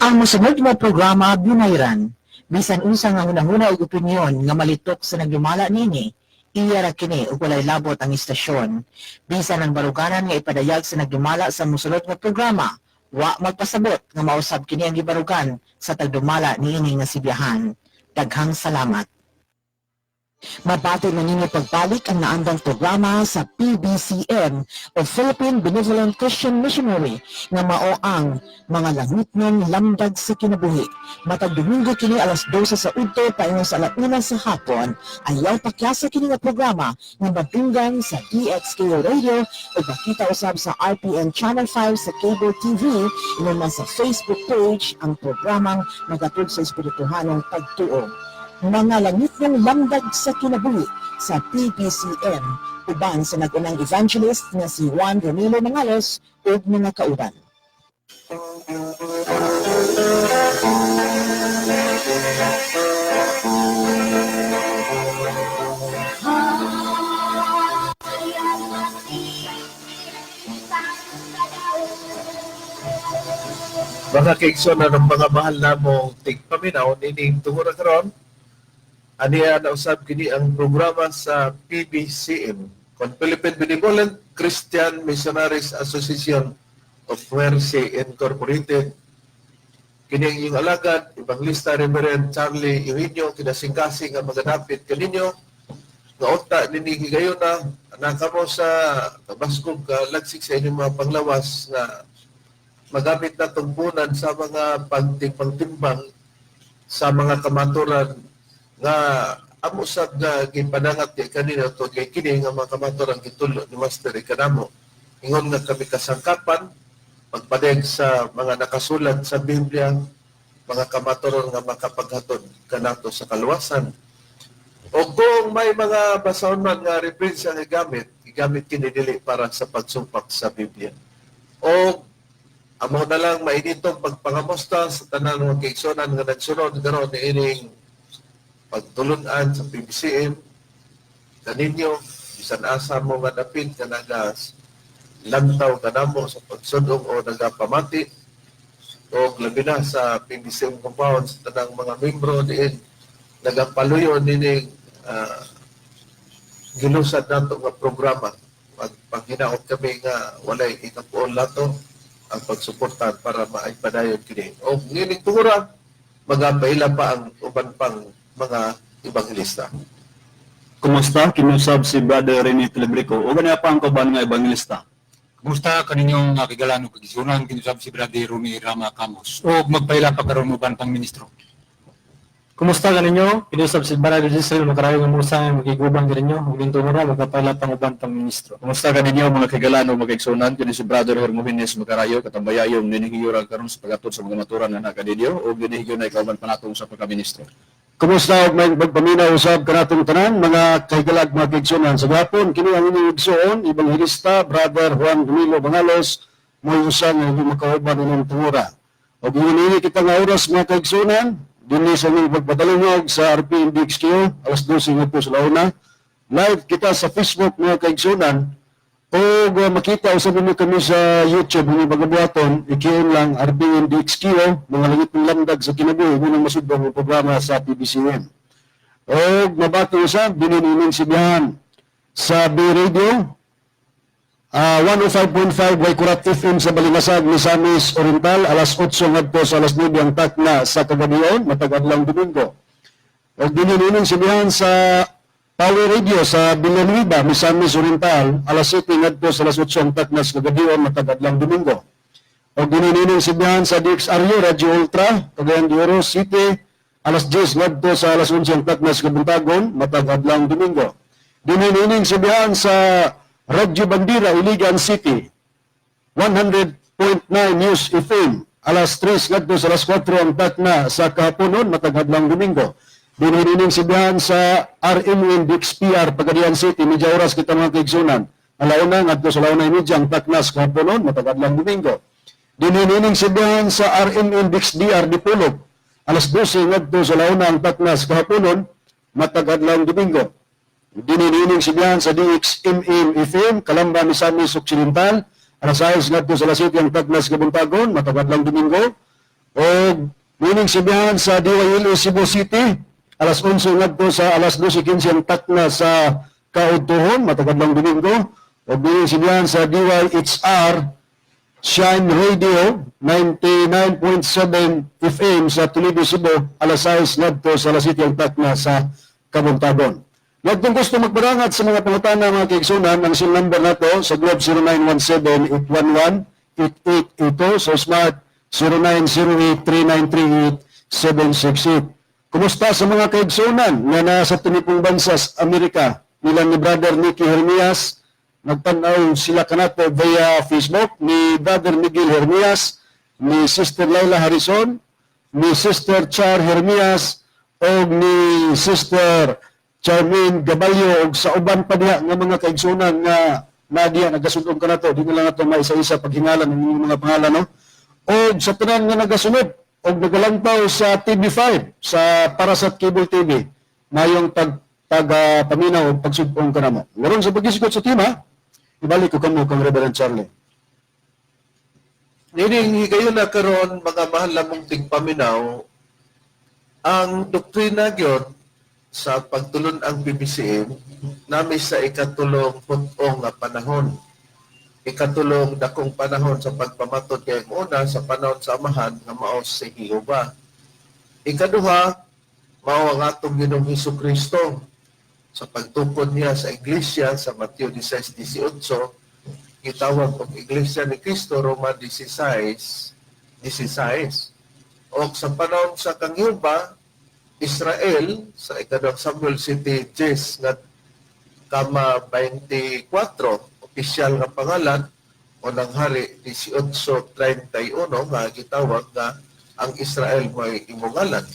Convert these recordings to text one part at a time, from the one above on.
Ang mosunod nga programa binayran. Bisan unsa nga hunahuna ug opinyon nga malitok sa nagdumala niini, iya ra kini ug walay labot ang istasyon. Bisan ang baruganan nga ipadayag sa nagdumala sa mosunod nga programa, wa magpasabot nga mausab kini ang gibarugan sa tagdumala niini nga sibiyahan. Daghang salamat. Mabati na ninyo pagbalik ang naandang programa sa PBCM o Philippine Benevolent Christian Missionary nga mao ang Mga Langitnong Lamdag sa Kinabuhi. Matag Domingo kini alas 12 sa udto paingon sa 1:00 sa hapon. Ayaw pakyasa kini nga programa nga madunggan sa DXKO Radio ug makita usab sa RPN Channel 5 sa Cable TV, ingon man sa Facebook page, ang programang magatug sa espirituhanong pagtuo. Mga Langitnong Lamdag sa Kinabuhi sa PBCM, uban sa nag-unang evangelist nga si Juan Romilo Mangalos ug mga kauban. Mga kaigsoon ng mga mahal namong tigpaminaw nining tungura karon, aniya na usab kini ang programa sa PBCM kon Philippine Benevolent Christian Missionaries Association of Mercy Incorporated. Kini ang inyong alagad, Evangelista Reverend Charlie Eugenio, kinasingkasing nga magadapit kaninyo nga unta nini higayuna na kamo sa kabaskog ka lagsik sa inyong mga panglawas nga magamit na tungpunan sa mga pagtimbang-timbang sa mga kamaturan nga amo sad nga gipadangat di kanina to, kay kini nga mga kamaturan gitulo ni Master Ikanamo ingon nga kami kasangkapan pagpadeg sa mga nakasulat sa Biblia, mga kamaturan nga makapaghatod kanato sa kaluwasan. O kung may mga basahon man nga reference ang gigamit, gigamit kini dili para sa pagsumpak sa Biblia. O amo na lang mainitong pagpangamusta sa tanan mga kaigsuonan nga nagsunod karon niining pagtulunan sa PBCM kaninyo, bisan asa mo nga dapit nga nagas lantaw kanamo sa pagsudong o nagapamati, o labi na sa PBCM compound, sa tanang mga membro diin nagapaluyo nining gilusad nato nga programa. Pagpanginaot kami nga walay ikapuon lato ang pagsuportahan para maipadayon kini. O ngining tungura, magapaila pa ang uban pang mga ebanghilista. Kumusta? Kinusab si Brother Rene Telebrico. O ganyan pa ang kauban nga ebanghilista. Kumusta kaninyong mga kahigalaan ug kaigsuonan, kinusab si Brother Rumi Rama Camos. O magpaila pa karon uban pang ministro. Kumusta kaninyo? Kinusab si Brother Giselle Makarayo nga musa nga magigubang kaninyo ug dito mura magpaila pang uban pang ministro. Kumusta kaninyo, mga kahigalaan ug mga kaigsuonan? Kini si Brother Hermogenes Makarayo, katambayayong ninihiyura karon sa paghatod sa mga maturan nga nakaninyo ug dinihiyura na kauban pa natong sa pagkaministro. Kumusta og may magpaminaw usab kanatong tanan, mga kahigalag, mga kaigsuonan sa gapon. Kini ang inyong igsoon, Ebanghelista Brother Juan Camilo Bangales, mo'y usa nga inyong makauban inyong tungura. Og ini kita nga oras, mga kaigsuonan, dinhi sa inyong pagpadalungog sa RPN DXQ alas 12 nga po sa launa. Live kita sa Facebook, mga kaigsuonan, o makita usab ninyo kami sa YouTube inyong pagabuhaton, ikiyon lang RPN DXQ, Mga Langitnong Lamdag sa Kinabuhi, munang masudbong ang programa sa PBCM. O mabati usab dinhi sibihan sa B Radio, 105.5 Waikurat FM sa Balingasag, Misamis Oriental, alas 8 ngadto sa alas 9 ang takna sa kagabion, matag adlawng Domingo. O dinhi sibihan sa Power Radio sa Villanueva, Misamis Oriental, alas 7 ngadto sa alas 8 ang takna sa kagabion, matag adlawng Domingo. O dinhi sibihan sa DXRU Radio Ultra, Cagayan de Oro City, alas 10 ngadto sa alas 11 ang takna sa kabuntagon, matag adlawng Domingo. Dinhi sibihan sa Radyo Bandera, Iligan City, 100.9 News FM, alas 3 ngadto sa alas 4 ang takna sa kahaponon, matag adlawng Domingo. Dinhi sibihan sa RMN DXPR, Pagadian City, medya oras kita, mga kaigsuonan. Alauna ngadto sa 1:30 ang takna sa kahaponon, matag adlawng Domingo. Dinhi sibihan sa RMN DXDR Dipolog, alas 12 ngadto sa 1 ang takna sa kahaponon, matag adlawng Domingo. Dinhi sibihan sa DXMM FM, Calamba, Misamis Occidental, alas 6 ngadto sa alas 7 ang takna sa kabuntagon, matag adlawng Domingo. Og nining sibihan sa DYLE Cebu City, alas 11 ngadto sa alas 12:15 ang takna sa kaudtuhon, matag adlawng Domingo. Og nining sibihan sa DYHR Shine Radio 99.7 FM sa Toledo, Cebu, alas 6 ngadto sa alas 7 ang takna sa Kabuntagon. Ug kung gusto magparangat sa mga pangutana, mga kaigsunan, ang cell number nato sa Globe 0917-811-8882, sa Smart 0908-3938-768. Kumusta sa mga kaigsunan nga nasa tinipong bansa sa Amerika nila ni Brother Nicky Hermias? Nagtanaw sila kanato via Facebook ni Brother Miguel Hermias, ni Sister Laila Harrison, ni Sister Char Hermias, o ni Sister Charmaine Gabalyo, og sa uban pa diha nga mga kaigsunan nga naa diha nagasulong kanato. Di na lang nato maisa-isa paghingalan ang inyong mga pangalan, no? Og sa tanan nga nagasunod og nagalantaw sa TV5 sa Parasat Cable TV, mayong pag pag paminaw og pagsug-ong kanamo. Ngaron sa pag-isgot sa tema, ibalik ko kamo kang Reverend Charlie. Nining higayon na karon, mga mahal namong tigpaminaw, ang doktrina gyud sa pagtulon ang PBCM nami sa ikatulong put-ong nga panahon. Ikatulong dakong panahon sa pagpamatod kay ang una sa panahon sa Amahan nga mao si Jehova. Ikaduha, mao ang atong Ginoong Hesus Kristo sa pagtukod niya sa iglesia sa Mateo 16:18, gitawag og Iglesia ni Cristo, Roma 16:16. O sa panahon sa kang Jehova, Israel sa ikaduhang Samuel 7:10 nga kama 24, opisyal nga pangalan o ng hari 18:31 nga gitawag nga ang Israel may imong ngalan.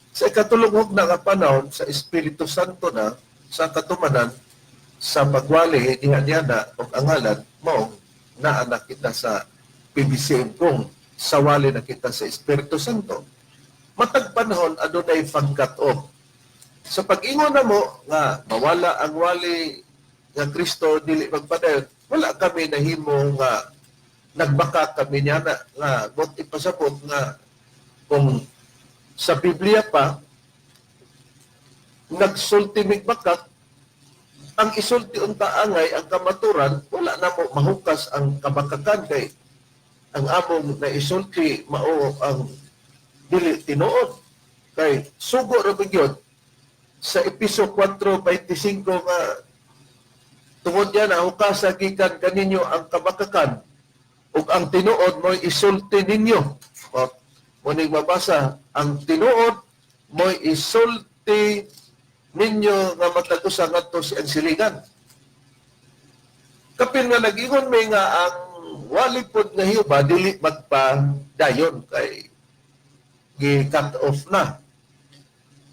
Sa ikatulong hugna nga panahon sa Espiritu Santo na sa katumanan sa pagwali diha niya na og ang ngalan mao naa na kita sa PBCM kung sawali na kita sa Espiritu Santo. Matag panahon adunay pag-cut off. Sa pag-ingon na mo nga mawala ang wali nga Kristo, dili magpadayon, wala kami nahimo nga nagbaka kami niya na nga bot ipasabot nga kung sa Biblia pa nagsulti mig bakak. Ang isulti unta angay ang kamaturan, wala na mo mahukas ang kabakakan kay ang among naisulti mao ang dili tinuod kay sugo ra gyud sa Episo 4:25 nga tungod niya na hukasa gikan kaninyo ang kabakakan ug ang tinuod mo'y isulti ninyo. O, muning mabasa ang tinuod mo'y isulti ninyo nga matag usa ngadto sa iyang siligan. Kapin nga nag-ingon may nga ang wali pod nga Jehova dili magpadayon kay gi-cut off na.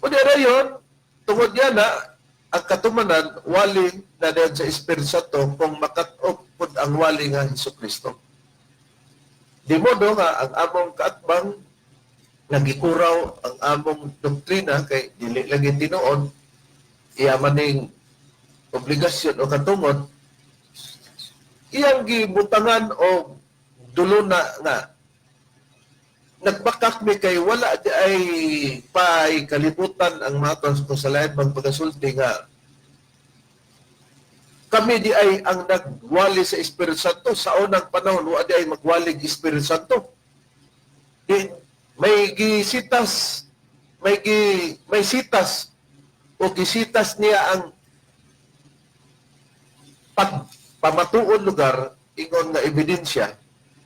Unya rayon, tungod niya na, ang katumanan, wali na dayon sa Espiritu Santo kung ma-cut off pod ang wali nga Hesus Kristo. Di modo nga ang among kaatbang nagikuraw ang among doktrina kay dili lagi tinuod, iya maning obligasyon o katungod iyang gibutangan o dulo na nga nagbakak mi kay wala di ay pay kalibutan ang matos ko sa lain bang pagasulti nga kami di ay ang nagwali sa Espiritu Santo. Sa unang panahon, wa di ay magwali Espiritu Santo. Di, may gisitas may gi may sitas o gisitas niya ang pagpamatuon lugar ingon nga ebidensya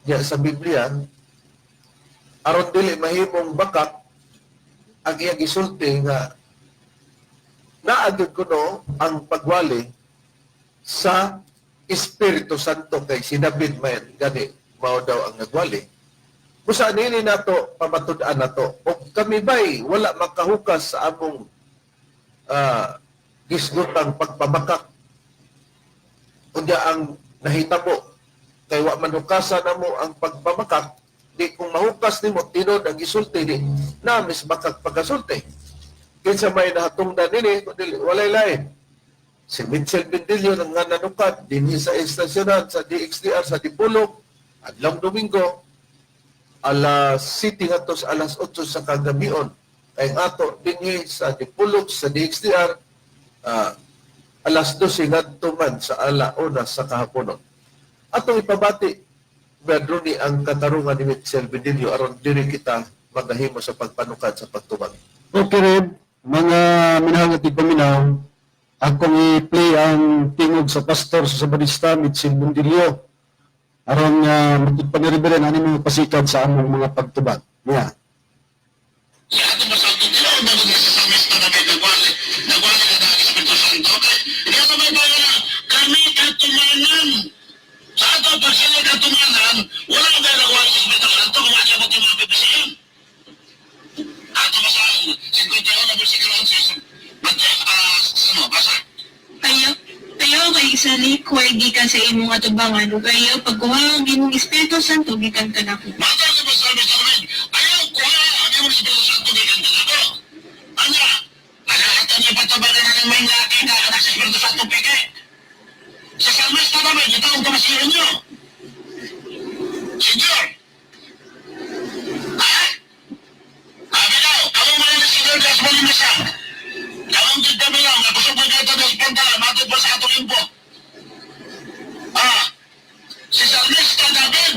niya sa Biblia aron dili mahimong bakak ang iyang gisulti nga naa gyud kuno ang pagwali sa Espiritu Santo kay si David man gani mao daw ang nagwali. Busa nini nato pamatud-an nato og kami bay wala makahukas sa among gisgutang pagpabakak. Unya ang nahitabo kay wa man hukasan namo ang pagpabakak, di kung mahukas nimo tinuod ang gisulti, di na mis bakak pagkasulti. Kinsa may nahatungdan nini kundi walay lain si Mitchell Bendillo nga nanukad dinhi sa estasyonan sa DXDR sa Dipolog adlawng Domingo. Alas 7 ngadto sa alas 8 sa kagabion. Kay ang ato dinhi sa Dipolog sa DXDR alas 12 ngadto man sa alauna sa kahaponon. Atong ipabati, Brad Ronnie, ang katarungan ni Mitchell Bedillo aron diri kita magahimo sa pagpanukad sa pagtubag. Okay, Reb, mga minahal nga tigpaminaw, akong i-play ang tingog sa pastor sa Sabadista, Mitchell Bundilio, aron uh, pa ni Reverend ani mga pasikad sa among mga pagtubag. Yeah. Sa ato masalto tinuod ba sa salmista na may nagwali, nagwali na dahil Espiritu Santo. Okay, hindi ako may bayo na kami katumanan. Sa ato pag sila katumanan, wala ba nagwali sa Espiritu Santo kung ano mo mga PBCM? Ato ba sa 51 versikulo 11, Mateo, sino, basa? Ayaw, ayaw kay isalikway gikan sa imong atubangan ug ayaw pagkuha ang imong Espiritu Santo gikan kanako. Mata sa ba sabi sa amin, ayaw kuha ang imong Espiritu Santo gikan kanako. Anya, nagahatan niya patabagan ng may nakita anak sa Espiritu Santo peke. Sa salmista namin, ito ang kamasiran niyo. Senyor! Ha? Sabi daw, kamu mga ni Senyor Gas Malimasang. Kamong tigkami lang, nakusog na dito dos pantala, matod pa sa atong impo. Ah, si Salmista David,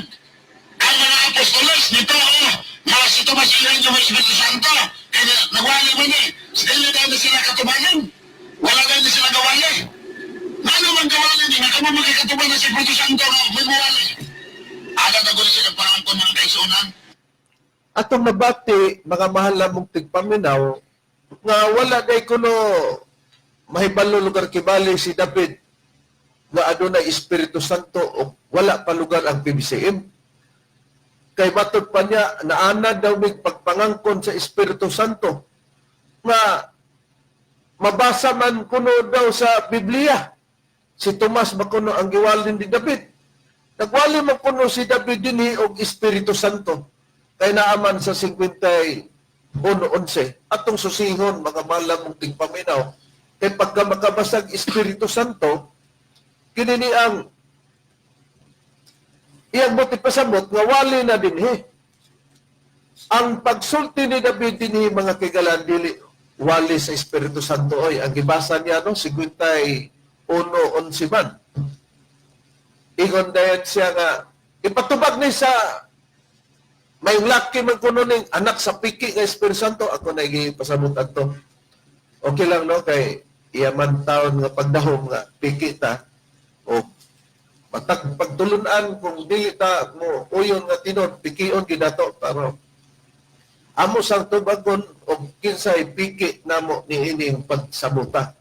ang mga apostoles nito, oh, na si Tomas Ilan yung Espiritu Santo, kaya nagwali mo ni, dili daw na sila katubayan. Wala daw na sila gawali. Ano man gawali ni, nga kamo magkakatuban na si Espiritu Santo nga may muwali. Aga na gulo sila parang kung mga kaisunan. Atong nabati, mga mahal namong tigpaminaw, nga wala day kuno mahibalo lugar kibali si David nga adunay Espiritu Santo o wala pa lugar ang PBCM. Kay matod pa niya, naana daw mig pagpangangkon sa Espiritu Santo nga mabasa man kuno daw sa Biblia. Si Tomas ba kuno ang giwalin ni David? Nagwali man kuno si David dinhi og Espiritu Santo. Kay naaman sa 51:11 atong susihon, mga mahal mong tigpaminaw, kay pagka makabasag Espiritu Santo kini ni ang iyang buti pasabot nga wali na dinhi. Ang pagsulti ni David dinhi, mga kigalan, dili wali sa Espiritu Santo oy. Ang gibasa niya no 51:11 man. Ingon dayon siya nga ipatubag ni sa may laki man kuno ning anak sa piki nga Espiritu Santo. Ako na gipasabot adto. Okay lang no kay iya man taon nga pagdahom nga piki ta o matag pagtulunan kung dili ta mo uyon nga tinuod pikion gid nato, pero amo sang tubagon og kinsay piki namo niining pagsabuta.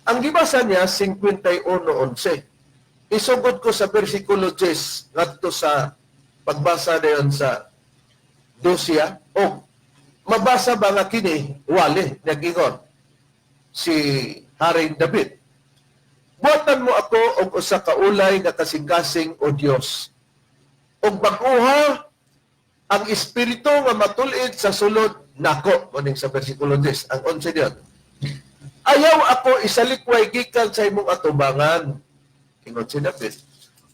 Ang gibasa niya 51:11. Isugod ko sa versikulo 10 ngadto sa pagbasa dayon sa dosya o mabasa ba nga kini wali nagingon si Haring David. Buhatan mo ako og usa ka ulay nga kasing-kasing, o Dios. Og bag-oha ang espiritu nga matul-id sa sulod nako, muning sa versikulo 10, ang 11 diyon. Ayaw ako isalikway gikan sa imong atubangan, ingon si David.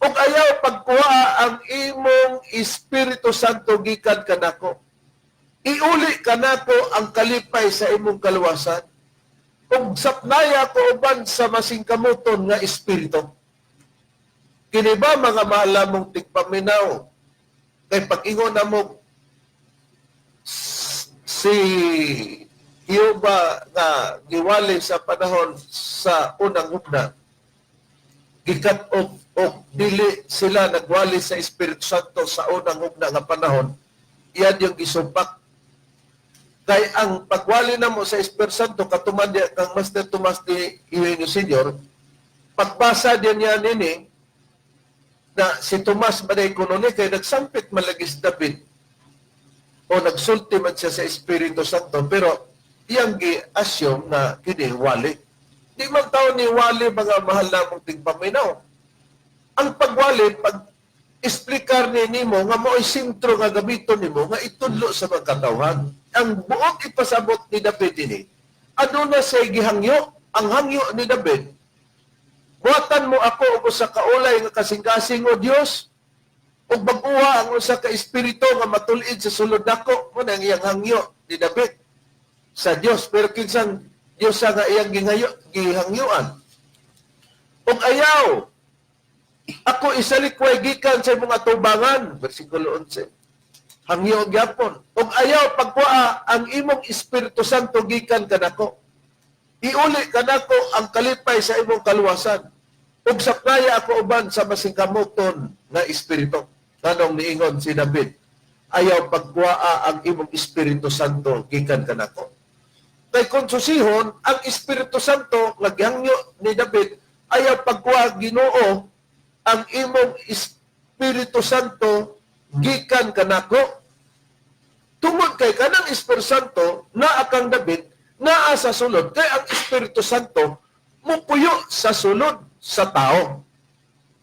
Ug ayaw pagkuha ang imong Espiritu Santo gikan kanako. Iuli kanako ang kalipay sa imong kaluwasan. Ug sapnaya ko uban sa masingkamuton nga espiritu. Kini ba, mga mahal mong tigpaminaw, kay pag-ingon na mo si Iuba nga giwali sa panahon sa unang hugna, gikat og og dili sila nagwali sa Espiritu Santo sa unang hugna nga panahon, iyan yung gisumpak. Kay ang pagwali na mo sa Espiritu Santo, katuman diya kang Master Tomas de Eugenio Senior, pagbasa din niya nini, na si Tomas Baday kuno ni kay nagsampit malagis David o nagsulti man siya sa Espiritu Santo, pero iyang gi-assume na kini wali. Di man tao ni wali, mga mahal namong tigpaminaw. Ang pagwali, pag explicar ni nimo nga mao'y sentro nga gamiton nimo nga itudlo sa mga katawhan. Ang buot ipasabot ni David ini, aduna siya gihangyo, ang hangyo ni David, buhatan mo ako og usa ka ulay nga kasing-kasing, o Dios, Ug bag-oha ang usa ka espiritu nga matul-id sa sulod nako. Mo na ang iyang hangyo ni David sa Dios, pero kinsang Dios nga iyang gihayo, gihangyuan? Ug ayaw ako isalikway gikan sa imong atubangan, versikulo 11. Hangyo gyapon. Ug ayaw pagkuha ang imong Espiritu Santo gikan kanako. Iuli kanako ang kalipay sa imong kaluwasan. Ug saplaya ako uban sa masingkamoton nga espiritu. Nganong niingon si David, ayaw pagkuha ang imong Espiritu Santo gikan kanako? Kay kung susihon, ang Espiritu Santo nga gihangyo ni David, ayaw pagkuha, Ginoo, ang imong Espiritu Santo gikan kanako. Tungod kay kanang Espiritu Santo naa kang David, naa sa sulod, kay ang Espiritu Santo mupuyo sa sulod sa tao.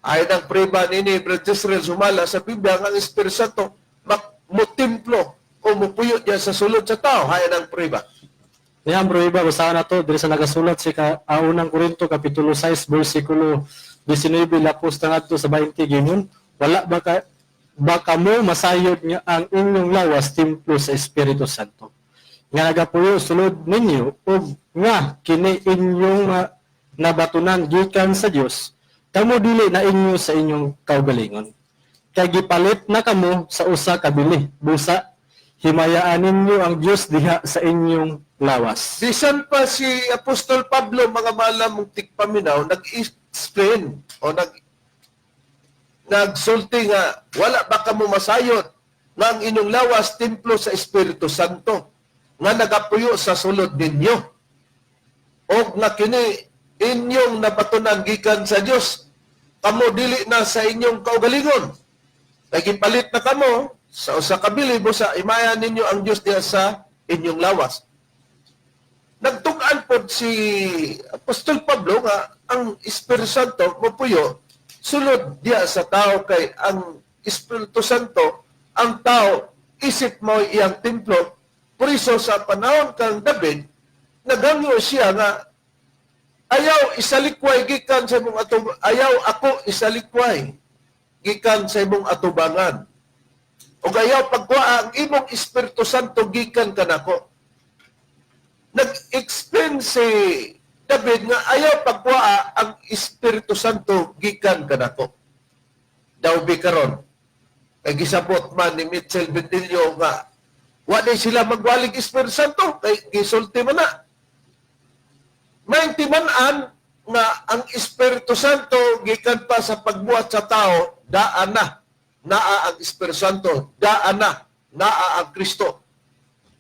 Ay ng preba nini Brother Israel sumala sa Biblia nga ang Espiritu Santo mutimplo o mupuyo diya sa sulod sa tao. Hay ng preba. Niya ang pruweba, basahan na to, diri sa nagasulat si unang Korinto, Kapitulo 6, versikulo 19, lapos na ngadto sa 20, gingon, wala ba ka, baka mo masayod nga ang inyong lawas templo sa Espiritu Santo nga nagapuyo sulod ninyo ug nga kini inyong nabatunan gikan sa Dios? Kamo dili na inyo sa inyong kaugalingon kay gipalit na kamo sa usa ka bili. Busa himayaan ninyo ang Dios diha sa inyong lawas. Bisan pa si Apostol Pablo, mga malamong tigpaminaw, nag-explain o nagsulti nga wala ba kamo masayod nga ang inyong lawas templo sa Espiritu Santo nga nagapuyo sa sulod ninyo og nga kini inyong nabatunan gikan sa Dios? Kamo dili na sa inyong kaugalingon kay gipalit na kamo sa usa ka bili. Busa imaya ninyo ang Dios diha sa inyong lawas. Nagtug-an pod si Apostol Pablo nga ang Espiritu Santo mopuyo sulod diha sa tao, kay ang Espiritu Santo, ang tao isip mo iyang templo. Puriso sa panahon kang David, nagangyo siya nga ayaw isalikway gikan sa imong ayaw ako isalikway gikan sa imong atubangan ug ayaw pagkuha ang imong Espiritu Santo gikan kanako. Nag-explain si David nga ayaw pagkuha ang Espiritu Santo gikan kanako. Daw bi karon kay gisabot man ni Mitchell Bentillo nga wa di sila magwalig Espiritu Santo kay gisulti man na. May timan-an nga ang Espiritu Santo gikan pa sa pagbuhat sa tao, daan na. Naa ang Espiritu Santo, daan na. Naa ang Kristo.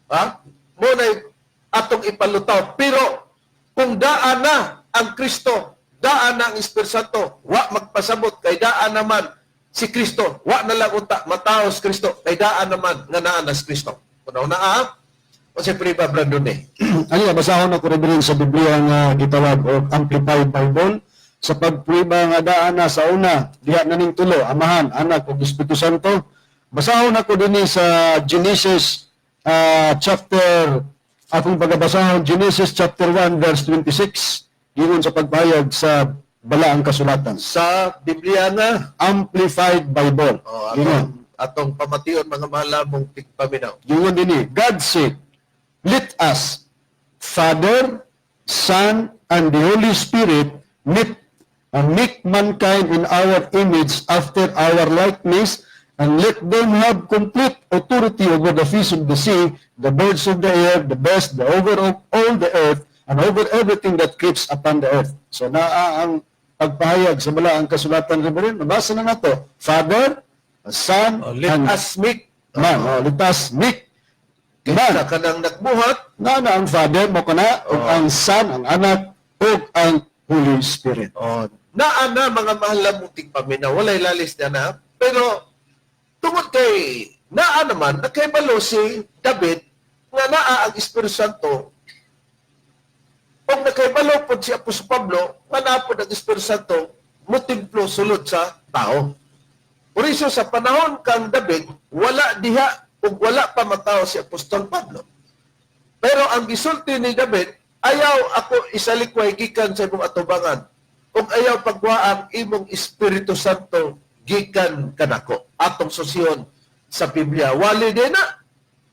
Ha? Mo na atong ipalutaw. Pero kung daan na ang Kristo, daan na ang Espiritu Santo, wa magpasabot kay daan naman si Kristo. Wa na lang unta mataos Kristo kay daan naman nga naa na si Kristo. Kuno na ah. O si Priba Brandon eh. Ano, basahon ako, Reverend, sa Biblia nga gitawag og Amplified Bible sa pagprueba nga daan na sa una diha na ning tulo, Amahan, Anak ug Espiritu Santo. Basahon ako dinhi sa Genesis chapter, akong pagabasahon Genesis chapter 1 verse 26, gigon sa pagpahayag sa Balaang Kasulatan. Sa Biblia nga Amplified Bible. Oh, Gingon. Atong pamation, mga malamong tigpaminaw. Gingon dinhi, God said, "Let us, Father, Son, and the Holy Spirit, meet and make mankind in our image after our likeness, and let them have complete authority over the fish of the sea, the birds of the air, the beasts, the over of all the earth, and over everything that creeps upon the earth." So naa ang pagpahayag sa Balaang Kasulatan, Reverend. Nabasa na nato. Father, Son, Oh, let and us make man. Oh, let us make man. Kinsa kanang nagbuhat? Na ang Father mo kana ug ang Son, ang Anak ug ang Holy Spirit. Oh, naa na, mga mahal mong tigpaminaw, walay lalis na na. Pero tungod kay naa naman, nakaibalo si David nga naa ang Espiritu Santo. Ug nakaibalo pod si Apostol Pablo nga naa pod ang Espiritu Santo mutimplo sulod sa tao. Puriso sa panahon kang David, wala diha ug wala pa matao si Apostol Pablo. Pero ang gisulti ni David, ayaw ako isalikway gikan sa imong atubangan ug ayaw pagwa ang imong Espiritu Santo gikan kanako. Atong susihon sa Biblia. Wali din na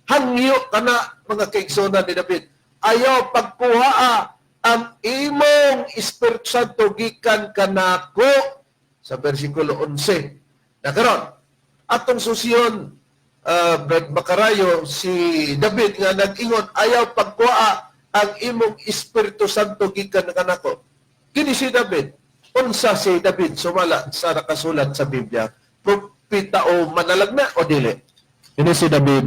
hangyo kana, mga kaigsuonan, ni David. Ayaw pagkuhaa ang imong Espiritu Santo gikan kanako sa versikulo 11. Na karon, atong susihon, Brad Macarayo, si David nga nag-ingon, "Ayaw pagkuha ang imong Espiritu Santo gikan kanako." Kini si David, unsa si David sumala sa nakasulat sa Biblia? Propeta o manalagna o dili? Kini si David,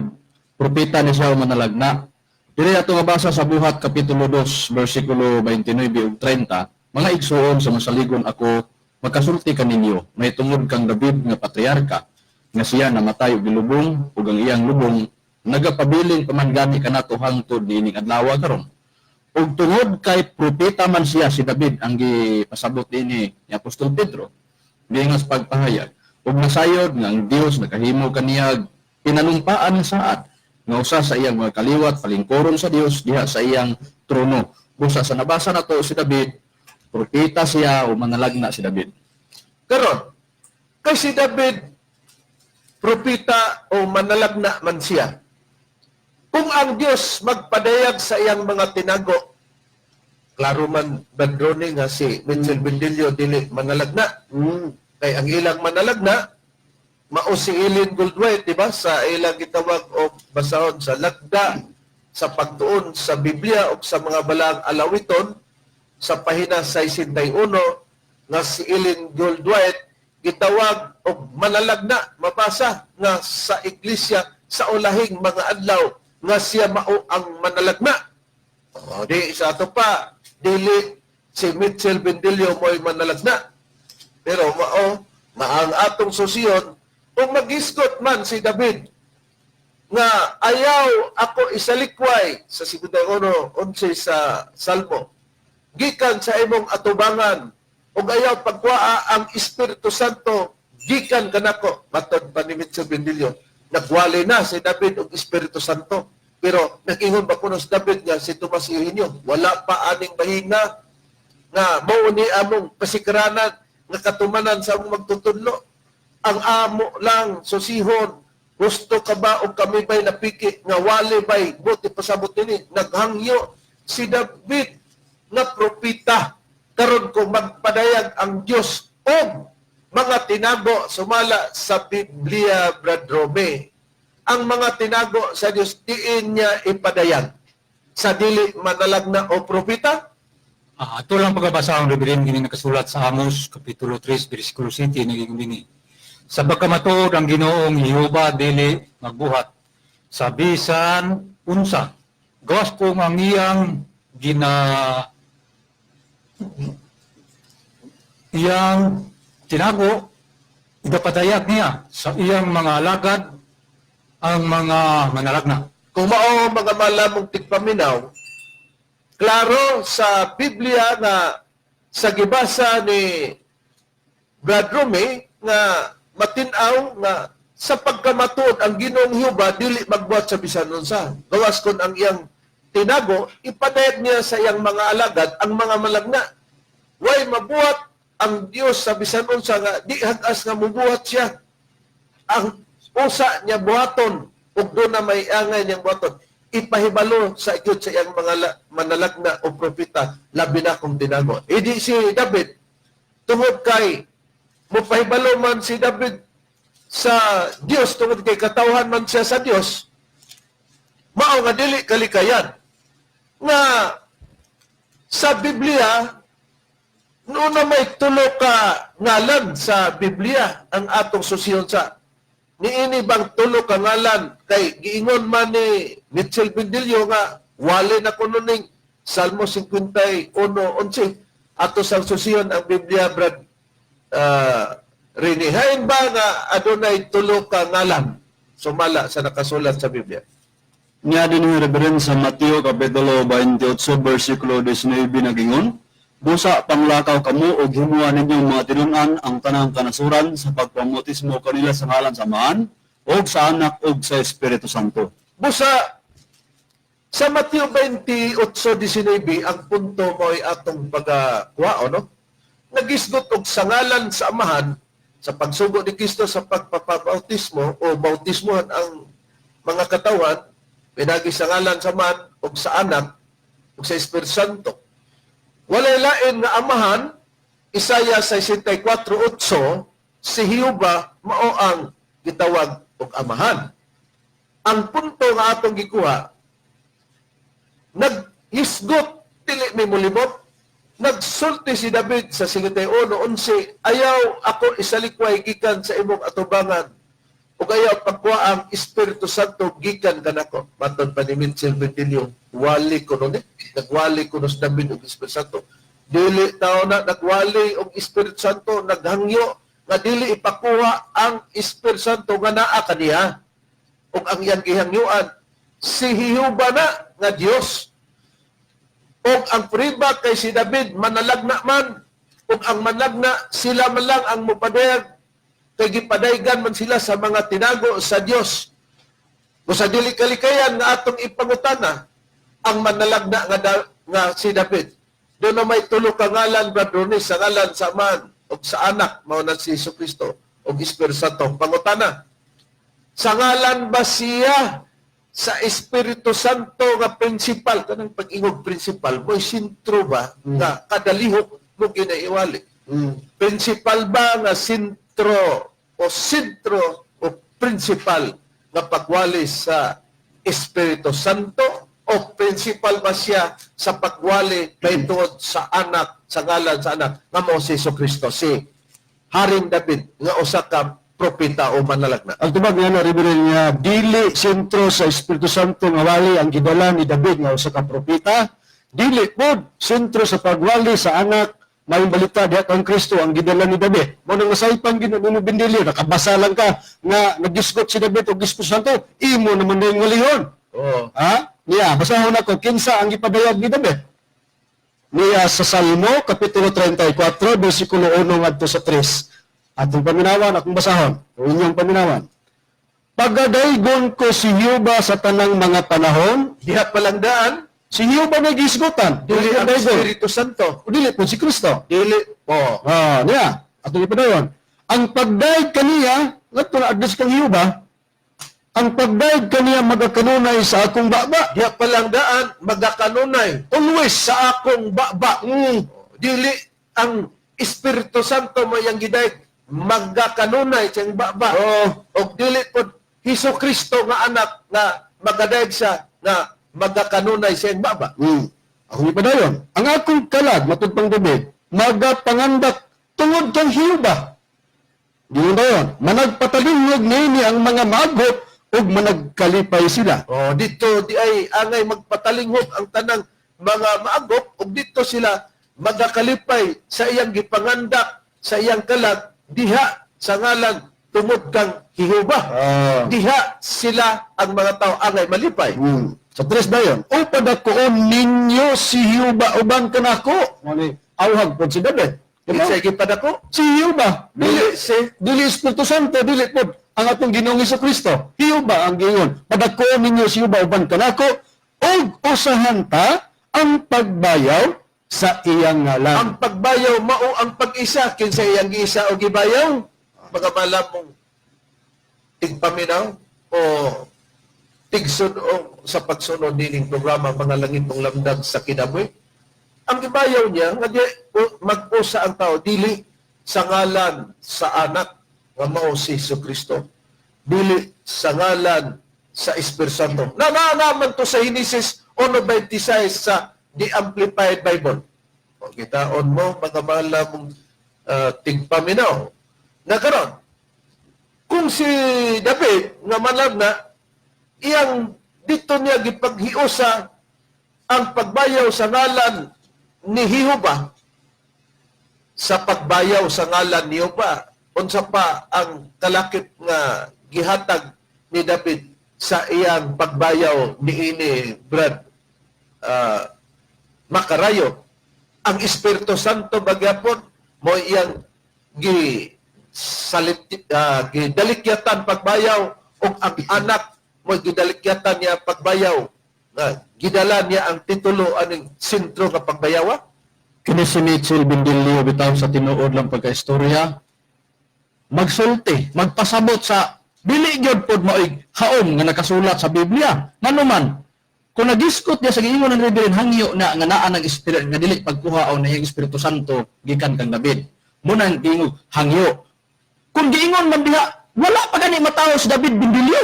propeta ni siya o manalagna. Diri ato mabasa sa Buhat kapitulo 2 bersikulo 29 ug 30, "Mga igsuon, sa masaligon ako makasulti kaninyo mahitungod kang David nga patriarka, nga siya namatay ug gilubong, ug ang iyang lubong nagapabilin pa man gani kanato hangtod niining adlaw karon. Ug tungod kay propeta man siya," si David ang gipasabot dinhi ni Apostol Pedro giingon sa pagpahayag, "ug nasayod nga ang Dios nakahimo kaniyag pinanumpaan nga saad nga usa sa iyang mga kaliwat palingkoron sa Dios diha sa iyang trono." Busa sa nabasa nato, si David, propeta siya o manalagna si David. Karon, kay si David propeta o manalagna man siya. Kung ang Dios magpadayag sa iyang mga tinago, klaro man, Brad Ronnie, nga si Mitchell Bendillo dili manalagna. Kay ang ilang manalagna, mao si Ellen Goldwhite, di ba? Sa ilang gitawag og basahon sa Lagda, sa pagtuon sa Biblia o sa mga balaang alawiton, sa pahina 61, nga si Ellen Goldwhite gitawag og manalagna, mabasa nga sa iglesia sa ulahing mga adlaw nga siya mao ang manalagna. O, di sa ato pa, dili si Mitchell Bendillo mo'y manalagna. Pero mao, maang atong susiyon, kung magisgot man si David nga ayaw ako isalikway sa 51:11 sa Salmo, gikan sa imong atubangan, ug ayaw pagkuhaa ang Espiritu Santo gikan kanako, matod pa ni Mitchell Bendillo, nagwali na si David og Espiritu Santo. Pero nag-ingon ba kuno si David nga si Tomas Eugenio, wala pa aning bahinga nga mao ni among pasikaranan nga katumanan sa among magtutudlo? Ang amo lang susihon, gusto ka ba o kami ba'y napiki nga wali ba'y buti pasabot nini? Naghangyo si David nga propeta. Karon, kung magpadayag ang Dios og mga tinago sumala sa Biblia, Brad Rome, ang mga tinago sa Dios diin niya ipadayag sa dili manalagna o propeta? Ato lang pagabasa ang Reverend, kini nakasulat sa Amos kapitulo 3 bersikulo 7, naging dinhi. "Sa pagkamatuod, ang Ginoong Jehova dili magbuhat sa bisan unsa gawas kung ang iyang gina iyang tinago ipapadayag niya sa iyang mga alagad ang mga manalagna." Kung mao, mga malamong tigpaminaw, klaro sa Biblia nga sa gibasa ni Brad Rome nga matin-aw nga sa pagkamatuod ang Ginoong Jehova dili magbuhat sa bisan unsa gawas kon ang iyang tinago ipadayag niya sa iyang mga alagad ang mga malagna. Way mabuhat ang Dios sa bisan unsa nga di hagas nga mubuhat siya. Ang usa niya buhaton ug doon na may angay niyang buhaton, ipahibalo sa gyud sa iyang mga manalagna o propeta, labi na kung tinago. Idi si David, tungod kay mopahibalo man si David sa Dios tungod kay katawhan man siya sa Dios, mao nga dili kalikayan nga sa Biblia noon na may tulo ka ngalan sa Biblia ang atong susiyon sa niini bang tulo ka ngalan, kay giingon man ni Mitchell Bendillo nga wali na kuno ning Salmo 51:11. Ato sang susiyon ang Biblia, Brad Rini. Hain ba nga adunay tulo ka ngalan sumala sa nakasulat sa Biblia? Niya din yung Reverend sa Mateo Kapitulo 28, versikulo 19, nagingon, "Busa panglakaw kamo og himuha ninyong mga tinun-an ang tanang kanasuran sa pagpamautismo kanila sa ngalan sa Amahan og sa Anak og sa Espiritu Santo." Busa sa Mateo 28:19, ang punto mo'y atong pagakuha, no? Nagisgot og sa ngalan sa Amahan, Sa pagsugo ni Kristo sa pagpapabautismo o bautismohan ang mga katawan, pinagi sa ngalan sa man o sa anak o sa Espiritu Santo. Walay lain nga amahan, Isaiah 64:8, si Jehova mao ang gitawag og amahan. Ang punto nga atong gikuha, naghisgot, dili may mulimot, nagsulti si David sa 51:11, "Ayaw ako isalikway gikan sa imong atubangan, ug ayaw pagkuha ang Espiritu Santo gikan kanako." Matod pa ni Mitchell Bentillo, wali ko nun eh. Nagwali ko si David og Espiritu Santo. Dili tao na nagwali og Espiritu Santo, naghangyo nga dili ipakuha ang Espiritu Santo nga naa kaniya. Ug ang iyang gihangyuan si Jehova na nga Dios. Ug ang priba kay si David manalagna man, ug ang manlagna sila man lang ang mopadayag kay gipadaygan man sila sa mga tinago sa Dios. Kung sa dili kalikayan nga atong ipangutana ang manalagna nga, nga si David. Doon na may tulo ka ngalan, Brad Ronis, sa ngalan sa man ug sa anak mao na si Jesu Kristo ug Espiritu Santo. Pangutana, sa ngalan ba siya sa Espiritu Santo nga principal? Kanang pag-ingog principal mo'y sentro ba nga kadalihok mo ginaiwali? Principal ba nga sentro o sentro o principal nga pagwali sa Espiritu Santo o principal ba siya sa pagwali mahitungod sa anak, sa ngalan sa anak nga mao si Jesu Kristo, si Haring David nga usa ka propeta o manalagna? Ang tubag nga na, Reverend, nga dili sentro sa Espiritu Santo nga wali ang gidala ni David nga usa ka propeta, dili pod sentro sa pagwali sa anak maayong balita diha kang Kristo ang gidala ni David. Mo nang masaypan gid nimo, Bindilyo, nakabasa lang ka nga nagisgot si David og Espiritu Santo, imo naman din walihon. Oh. Ha? Niya, basahon ako kinsa ang gipadayag ni David. Niya sa Salmo kapitulo 34 bersikulo 1 ngadto sa 3. Atong paminawan, akong basahon. O inyong paminawan. "Pagadaygon ko si Jehova sa tanang mga panahon." Diha palang daan, Si Jehova may gisgutan. Dili ang Pagdaygon. Espiritu Santo. O dili po si Kristo. Dili po. Ah, niya. Atong ipadayon. Ang pagdayeg kaniya, ngadto na address kang Jehova, "Ang pagdayeg kaniya magakanunay sa akong baba." Diha palang daan, magakanunay Always. Sa akong baba. Dili ang Espiritu Santo mo yang gidayeg magakanunay sa iyang baba. Oh. Og dili pod Hesus Kristo nga anak nga magadayeg siya nga magakanunay sa iyang baba. Akong ipadayon. "Ang akong kalag," matud pang David, "magapangandak tungod kang Jehova." Di mo dayon. "Managpatalingog niini ang mga maaghop ug managkalipay sila." Oh, dito di ay angay magpatalinghop ang tanang mga maagop ug dito sila magakalipay sa iyang gipangandak sa iyang kalag diha sa ngalan tungod kang Jehova. Diha sila ang mga tao angay malipay. Sa tres dayon, "O padakoon ninyo si Jehova uban kanako." Mo ni awhag pod si David. Diba? Kinsa gipadako? Si Jehova, dili Dili si dili Espiritu Santo, dili pod ang atong Ginoong Kristo. Jehova ang giingon. "Padakoon ninyo si Jehova uban kanako ug usahan ta ang pagbayaw sa iyang ngalan." Ang pagbayaw mao ang pag-isa. Kinsa iyang giisa o gibayaw? Mga malamong tigpaminaw o tigsun o sa pagsunod nining programa, mga langitong lamdag sa kinabuhi. Ang gibayaw niya nga di mag-usa ang tao dili sa ngalan sa anak nga mao si Jesu Kristo. Dili sa ngalan sa Espiritu Santo. Na naman to sa Henesis 1:26 sa The Amplified Bible. O kitaon mo mga malamong tigpaminaw. Na karon, kung si David nga manlag na iyang dito niya gipaghiusa ang pagbayaw sa ngalan ni Jehova sa pagbayaw sa ngalan ni Jehova, unsa pa ang kalakip nga gihatag ni David sa iyang pagbayaw niini, Brad Makarayo? Ang Espiritu Santo bagyapon mo iyang gi salit gidalikyatan pagbayaw ug ang anak mo gidalikyatan niya pagbayaw nga gidala niya ang titulo aning sentro nga pagbayawa? Kini si Mitchell Bindilio bitaw sa tinuod lang pagkaistorya. Magsulti, magpasabot sa dili gyud pod maoy haom nga nakasulat sa Biblia. Ngano man, kung nagiskot niya sa giingon ng Reverend, hangyo na nga naa ng espiritu nga dili pagkuhaon na iyang Espiritu Santo gikan kang David. Munang giingon hangyo. Kung giingon man diha, wala pa gani matawo si David Bindilyo.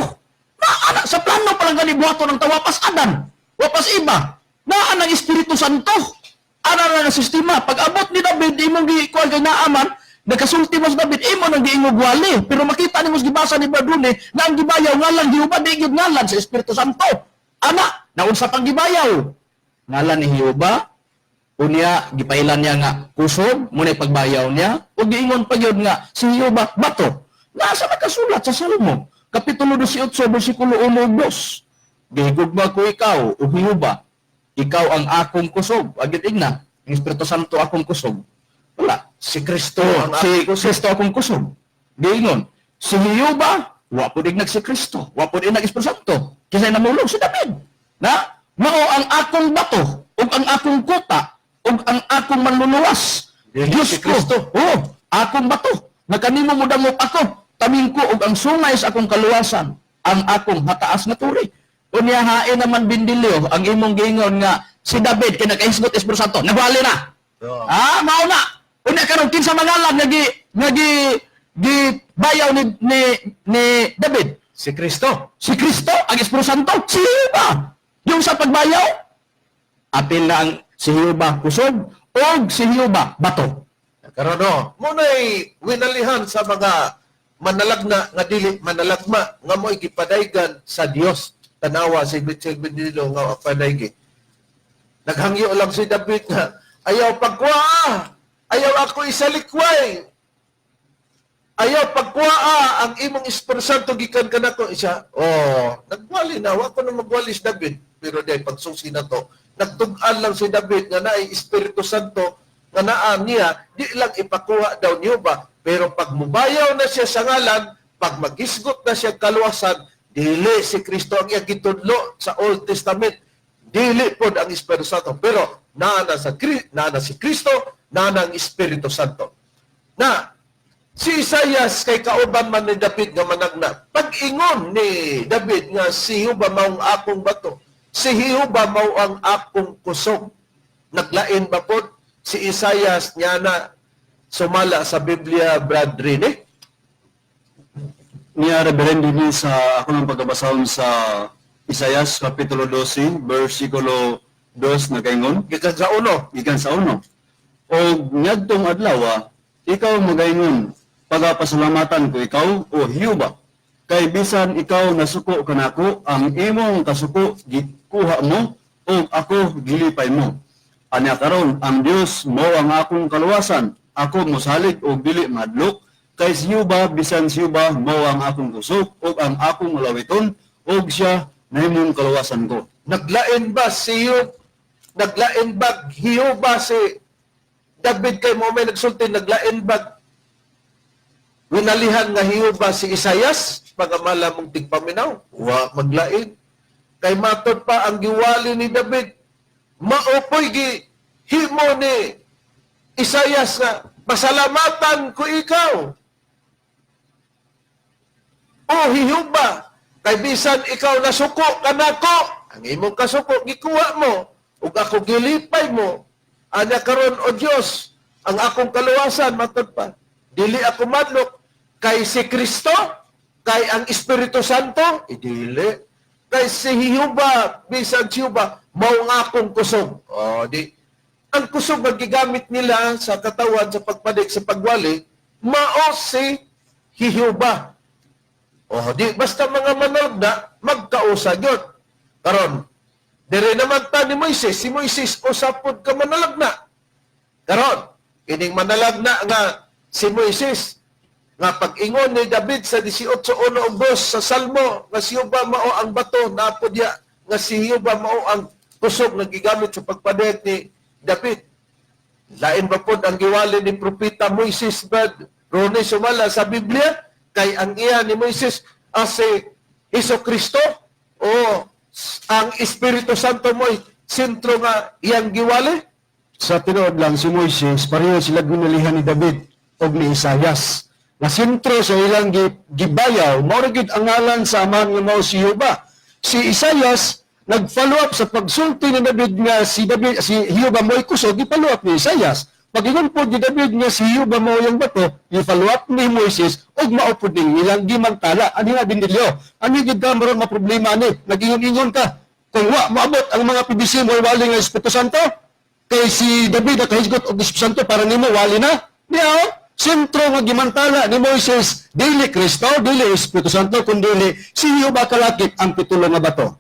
Naa na, sa plano pa lang gani buhaton ang tawapas Adan, wapas iba. Naa ng Espiritu Santo. Ana na ng sistema. Pag abot ni David, imong gikuan kay naaman, nagkasulti mo sa David, imo nang giingog wali. Pero makita nimo sa gibasa ni Bradune na ang gibayaw ngalan Jehova, di gyud ngalan sa Espiritu Santo. Ana, naunsa pang gibayaw? Ngalan ni Jehova, unya gipailan niya nga kusog, muna'y pagbayaw niya, ug giingon pa gyud nga si Jehova bato. Nasa nakasulat sa Salmo, Kapitulo 18, versikulo 1 ug 2. Gihigugma ko ikaw, o Jehova, ikaw ang akong kusog. Agit igna, ang Espiritu Santo akong kusog. Wala. Si Kristo Oh, ang si akong kusog. Kristo akong kusog. Giingon, si Jehova, wa pud ignag si Kristo, wa pud ignag Espiritu Santo. Kinsa namulog si David. Na mao ang akong bato ug ang akong kuta ug ang akong manluluwas. Dili Diyos si ko. Kristo. Oh, akong bato. Nga kanimo modangop ako, taming ko ug ang sungay sa akong kaluwasan, ang akong hataas nga turi. Unya hain naman Bindilyo ang imong giingon nga si David kay nakahisgot Espiritu Santo, nagwali na. Oh. Ah, mao na. Unya karon kinsa mangalan nga gi gi bayaw ni David? Si Kristo. Si Kristo, ang Espiritu Santo, si Jehova. Yung sa pagbayaw, apil na ang si Jehova kusog o si Jehova bato. Karon no, muna'y winalihan sa mga manalagna nga dili manalagma nga mo'y gipadaygan sa Dios. Tanawa si Mitchell Benilo nga padaygi. Naghangyo lang si David nga ayaw pagkuha, ayaw ako isalikway. Ayaw pagkuha ang imong Espiritu Santo gikan kanako siya. Oh, nagwali na wa ko na magwali si David, pero di pagsusi na to. Nagtug-an lang si David nga naay Espiritu Santo nga naa niya, di lang ipakuha daw niyo ba, pero pag mubayaw na siya sa ngalan, pag magisgot na siya kaluwasan, dili si Kristo ang iyang gitudlo sa Old Testament. Dili pod ang Espiritu Santo, pero naa na sa naa na si Kristo, naa na ang Espiritu Santo. Na si Isayas kay kauban man ni David nga managna. Pag-ingon ni David nga si Jehova mao ang akong bato, si Jehova mao ang akong kusog. Naglain ba pod si Isayas niya na sumala sa Biblia, Brad Rene? Niya Reverend dinhi sa ako ng pagkabasahon sa Isayas Kapitulo 12, versikulo 2 nagaingon, Gikan sa uno. gikan sa uno. Og ngadtong adlaw, ikaw magaingon, pagapasalamatan ko ikaw, o Hiuba. Kay bisan ikaw nasuko kanako, ang imong kasuko gikuha mo, ug ako gilipay mo. Anya karon ang Dios mo ang akong kaluwasan. Ako mosalig og dili madlok kay si Hiuba bisan si Hiuba mo ang akong kusog ug ang akong lawiton ug siya nahimong kaluwasan ko. Naglain ba si Hiob? Naglain ba Jehova si David kay mo may nagsulti naglain ba winalihan nga Jehova si Isayas pagamala mong tigpaminaw? Wa maglain. Kay matod pa ang giwali ni David, maopoy gi himo ni Isayas nga pasalamatan ko ikaw. O Jehova, kay bisan ikaw nasuko kanako, ang imong kasuko gikuha mo ug ako gilipay mo. Anya karon o Dios, ang akong kaluwasan matod pa. Dili ako madlok kay si Kristo, kay ang Espiritu Santo, eh, dili. Kay si Jehova, bisan si Jehova, mao ang akong kusog. O di ang kusog nga gigamit nila sa katawan sa pagpadik sa pagwali, mao si Jehova. O di basta mga manood na magkausa gyud. Karon, dire naman ta ni Moises, si Moises usa pod ka manalagna. Karon, kining manalagna nga si Moises nga pag-ingon ni David sa 18:1 ug 2 sa Salmo nga si Jehova mao ang bato napod diya nga si Jehova mao ang kusog nga gigamit sa pagpadayag ni David. Lain ba pod ang giwali ni Propeta Moises bad Rone sumala sa Biblia kay ang iya ni Moises as si Hesus Kristo o ang Espiritu Santo mo'y sentro nga iyang giwali? Sa tinuod lang si Moises, pareho sila ginalihan ni David og ni Isayas. Nga sentro sa ilang gibayaw, mao ra gyud ang ngalan sa amahan nga mao si Jehova. Si Isaias nag-follow up sa pagsulti ni David nga si David, si Jehova mo'y kusog, gi-follow up ni Isaias. Pag-ingon po ni David nga si Jehova mao yung bato, i-follow up ni Moises ug mao pud ning ilang gimantala. Ani nga bindilyo? Ani gid ka maron maproblema ani? Nag-ingon-ingon ka kung wa moabot ang mga PBC mo, wali nga Espiritu Santo, kay si David nakahisgot og Espiritu Santo, para nimo wali na. Niya oh, sentro nga gimantala ni Moises, dili Kristo, dili Espiritu Santo, kundi si Jehova kalakip ang pitulo nga bato.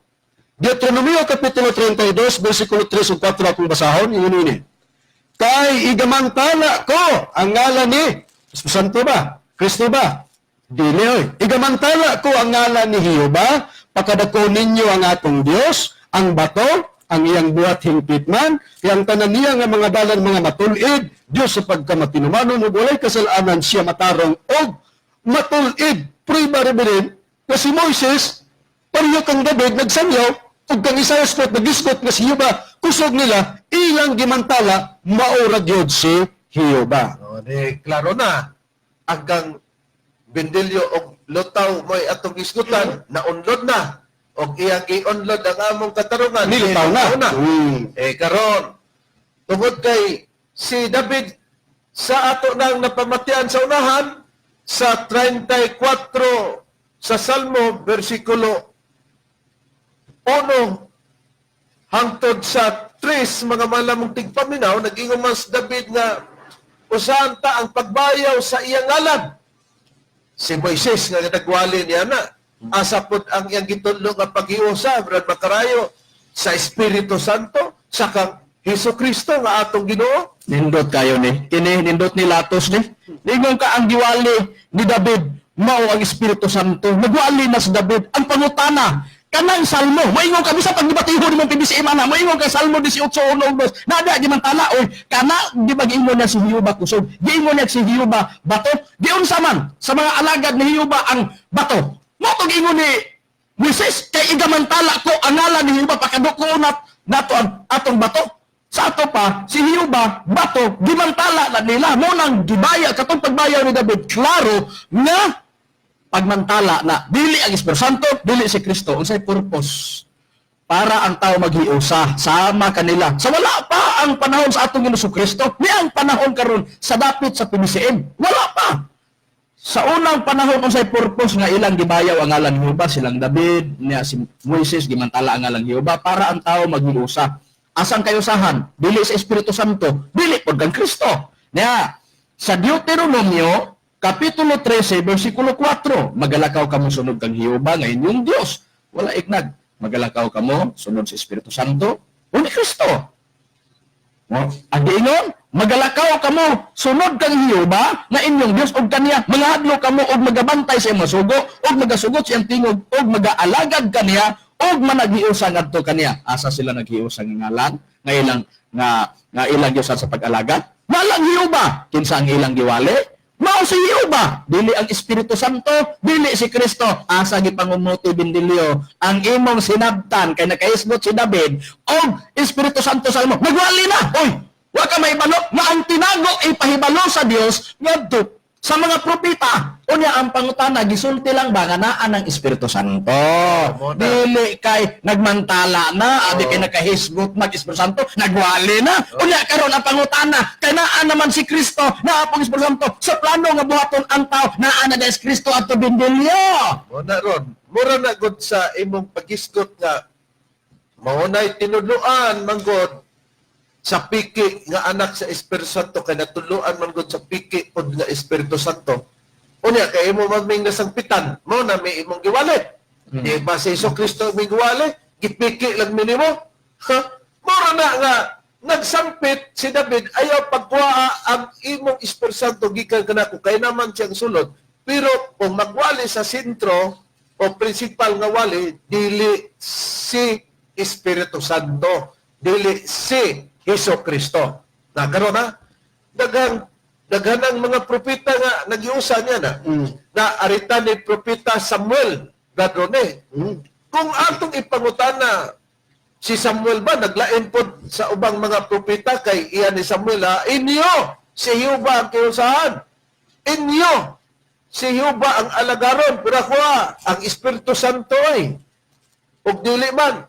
Deuteronomio Kapitulo 32, versikulo 3 ug 4 akong basahon, ingon ini. Kay igamantala ko ang ngalan ni Espiritu Santo ba? Kristo ba? Dili oy. Igamantala ko ang ngalan ni Jehova, pakadako ninyo ang atong Dios, ang bato, ang iyang buhat hingpit man, iyang tanan niya nga mga dalan mga matul-id, Dios sa pagkamatinumanon ug walay kasalanan, siya matarong og matul-id. Prueba, Reverend, nga si Moises, pareho kang David, nagsanyaw, ug kang Isaias po, nagisgot nga si Jehova, kusog nila, ilang gimantala, mao ra gyud si Jehova. No, di klaro na. Hanggang Bendilyo og lutaw mo'y atong isgutan, na-unload na. Og iyang gi-unload ang among katarungan. Nilutaw na. Nilutaw na. Eh karon, tungod kay si David sa ato nang napamatian sa unahan sa 34 sa Salmo versikulo 1 hangtod sa 3, mga malamong tigpaminaw, nag-ingon man si David nga usahan ta ang pagbayaw sa iyang ngalan. Si Moises nga nagwali niya na, asa pod ang iyang gitudlo nga pag-iusa, Brad Makarayo? Sa Espiritu Santo, sa kang Hesus Kristo nga atong Ginoo. Nindot kayo ni. Kini nindot ni Latos ni. Ningon ka ang giwali ni David mao ang Espiritu Santo. Nagwali na si David. Ang pangutana, kanang Salmo, moingon ka bisa pagdebatiho nimo PBCM ana, moingon ka Salmo 18:1-2. Nada gimantala oy, kana di ba giingon niya si Jehova kusog? Giingon niya si Jehova bato. Giunsa man sa mga alagad ni Jehova ang bato? Mao to giingon ni Moises, kay igamantala ko ang ngalan ni Jehova, pakaduko nato ang atong bato. Sa ato pa, si Jehova, bato, gimantala na nila. Mo nang gibaya, katong pagbayaw ni David, klaro nga pagmantala na dili ang Espiritu Santo, dili si Kristo. Unsay purpose? Para ang tao maghiusa sama kanila. Sa wala pa ang panahon sa atong Ginoo Kristo, ni ang panahon karon sa dapit sa PBCM, wala pa. Sa unang panahon, unsay purpose nga ilang gibayaw ang ngalan ni Jehova, silang David, niya si Moises, gimantala ang ngalan ni Jehova para ang tao maghiusa. Asang kayusahan? Dili sa Espiritu Santo, dili pod kang Kristo. Niya, sa Deuteronomio Kapitulo 13, versikulo 4, magalakaw kamo sunod kang Jehova nga inyong Dios. Wala ignag. Magalakaw kamo sunod sa Espiritu Santo o ni Kristo. No? Ang giingon, magalakaw kamo sunod kang Jehova nga inyong Dios ug kaniya mangahadlok kamo ug magabantay sa imong sugo ug magasugot sa iyang tingog ug magaalagad kaniya ug managhiusa ngadto kaniya. Asa sila naghiusa nga ngalan nga ilang nga ilang Diyosan sa pag-alagad? Walang Jehova. Kinsa ang ilang giwali? Mao si Jehova, dili ang Espiritu Santo, dili si Kristo. Asa gipangumuti, Bindilyo, ang imong sinabtan kay nakaisgot si David og Espiritu Santo sa imo. Nagwali na. Oy, wa ka mahibalo nga ang tinago ipahibalo sa Dios ngadto sa mga propeta. Unya ang pangutana, gisulti lang ba nga naa ng Espiritu Santo? Mo na. Dili kay nagmantala na, abi kay nakahisgot mag Espiritu Santo, nagwali na. Unya karon ang pangutana, kay naa naman si Kristo, naa pong Espiritu Santo sa plano nga buhaton ang tao, naa na si Kristo adto, Bindilyo. Mo na ron. Mura na gud sa imong pagisgot nga mao na'y tinudloan manggod sa piki nga anak sa Espiritu Santo, kay natudloan man gud sa piki pod nga Espiritu Santo. Unya kay imo man ming nasangpitan, mo na may imong giwali. Di ba si Hesus Kristo may giwali? Gipiki lang minimo. Ha? Mura na nga nagsampit si David, ayaw pagkuha ang imong Espiritu Santo gikan kanako kay naman siyang sulod. Pero kung magwali sa sentro o principal nga wali, dili si Espiritu Santo, dili si Hesus Kristo. Na karon na daghang daghan ang mga propeta nga nagiusa niya na. Na aritan ni propeta Samuel Gadrone. Kung atong ipangutana, si Samuel ba naglain pod sa ubang mga propeta? Kay iya ni Samuel, ha, inyo si Jehova ang kiusahan. Inyo. Si Jehova ang alagaron, pero ako ang Espiritu Santo ay. Ug dili man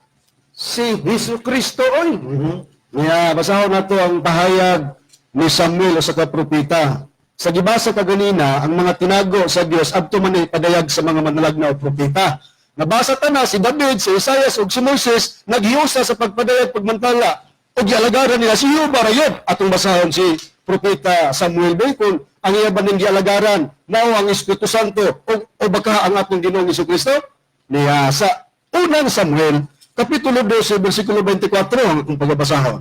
si Hesus Kristo oy. Niya, basahon nato ang pahayag ni Samuel usa ka propeta. Sa gibasa kaganina, ang mga tinago sa Dios adto man ipadayag sa mga manalagna o propeta. Nabasa ta na si David, si Isaias ug si Moises naghiusa sa pagpadayag pagmantala ug gialagaran nila si Jehova ra yun. Atong basahon si propeta Samuel Bacon, ang iya ba ning gialagaran mao ang Espiritu Santo o baka ang atong Ginoong Hesukristo? Niya sa unang Samuel kapitulo 12 bersikulo 24 ang atong pagbabasahon.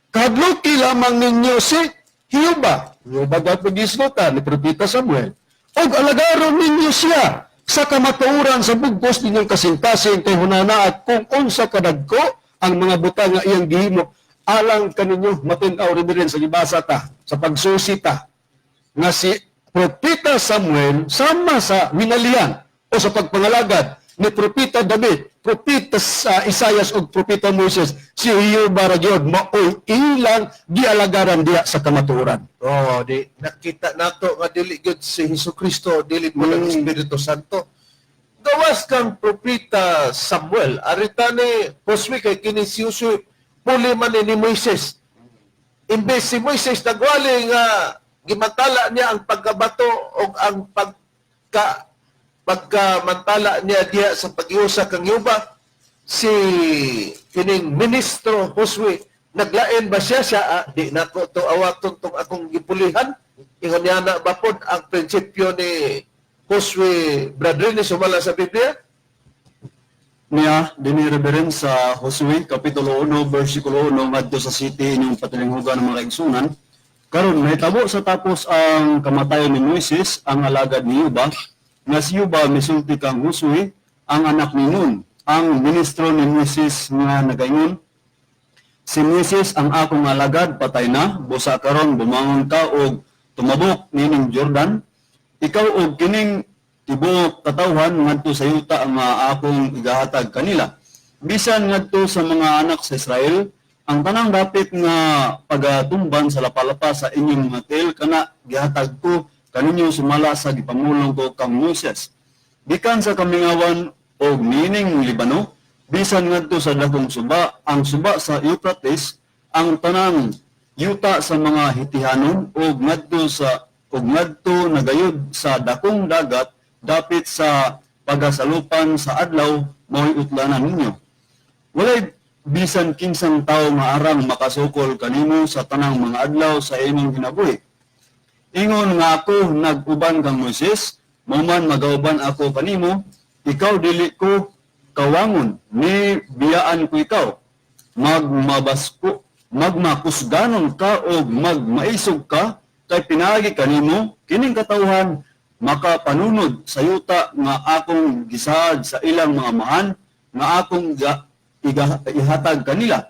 Kahadluki lamang ninyo si Jehova. Jehova dapat gisgutan ni Propeta Samuel. Og alagaron ninyo siya sa kamatuoran sa bugkos ninyong kasing-kasing kay hunana at kung unsa kadagko ang mga butang nga iyang gihimo alang kaninyo. Matin-aw rin sa gibasa ta sa pagsusi ta nga si Propeta Samuel sama sa winalian o sa pagpangalagad ni Propeta David, Propeta sa Isaias ug Propeta Moises, si Jehova ra gyud maoy ilang gialagaran diya sa kamatuoran. Oh, di nakita nato nga dili gyud si Hesus Kristo, dili po ang Espiritu Santo. Gawas kang propeta Samuel, arita ni Josue kay kini si Josue puli man ni Moises. Imbes si Moises nagwali nga gimantala niya ang pagkabato o ang pagkamantala niya diha sa pag-iusa kang yuba, si kining ministro Josue naglain ba siya siya di nako to awaton tong akong gipulihan? Ingon niya na ba pod ang prinsipyo ni Josue Bradley sumala sa Biblia? Niya, dinhi Reverend sa Josue, Kapitulo 1, versikulo 1, ngadto sa city inyong patilinghugan ng mga igsunan. Karon nahitabo sa tapos ang kamatayon ni Moises, ang alagad ni Yuba, nga si Yuba misulti kang Josue, ang anak ni Nun, ang ministro ni Moises nga nagaingon, "Si Moises ang akong alagad patay na, busa karon bumangon ka og tumabok nining Jordan, ikaw og kining tibuok katawhan ngadto sa yuta nga akong igahatag kanila. Bisan ngadto sa mga anak sa Israel, ang tanang dapit nga pagatumban sa lapalapa sa inyong mga tiil kana gihatag ko kaninyo sumala sa gipamulong ko kang Moises. Gikan sa kamingawan og nining Libano, bisan ngadto sa dakong suba, ang suba sa Euphrates, ang tanang yuta sa mga Hitihanon og ngadto nagayod sa dakong dagat dapit sa pagasalupan sa adlaw, mao'y utlanan ninyo. Walay bisan kinsang tawo nga arang makasukol kanimo sa tanang mga adlaw sa imong kinabuhi. Ingon nga ako nag-uban kang Moises, mao man magauban ako kanimo, ikaw dili ko kawangon, ni biyaan ko ikaw. Magmabasko, magmakusganon ka o magmaisog ka, kay pinaagi kanimo, kining katawhan, makapanunod sa yuta nga akong gisaad sa ilang mga amahan, nga akong ihatag kanila.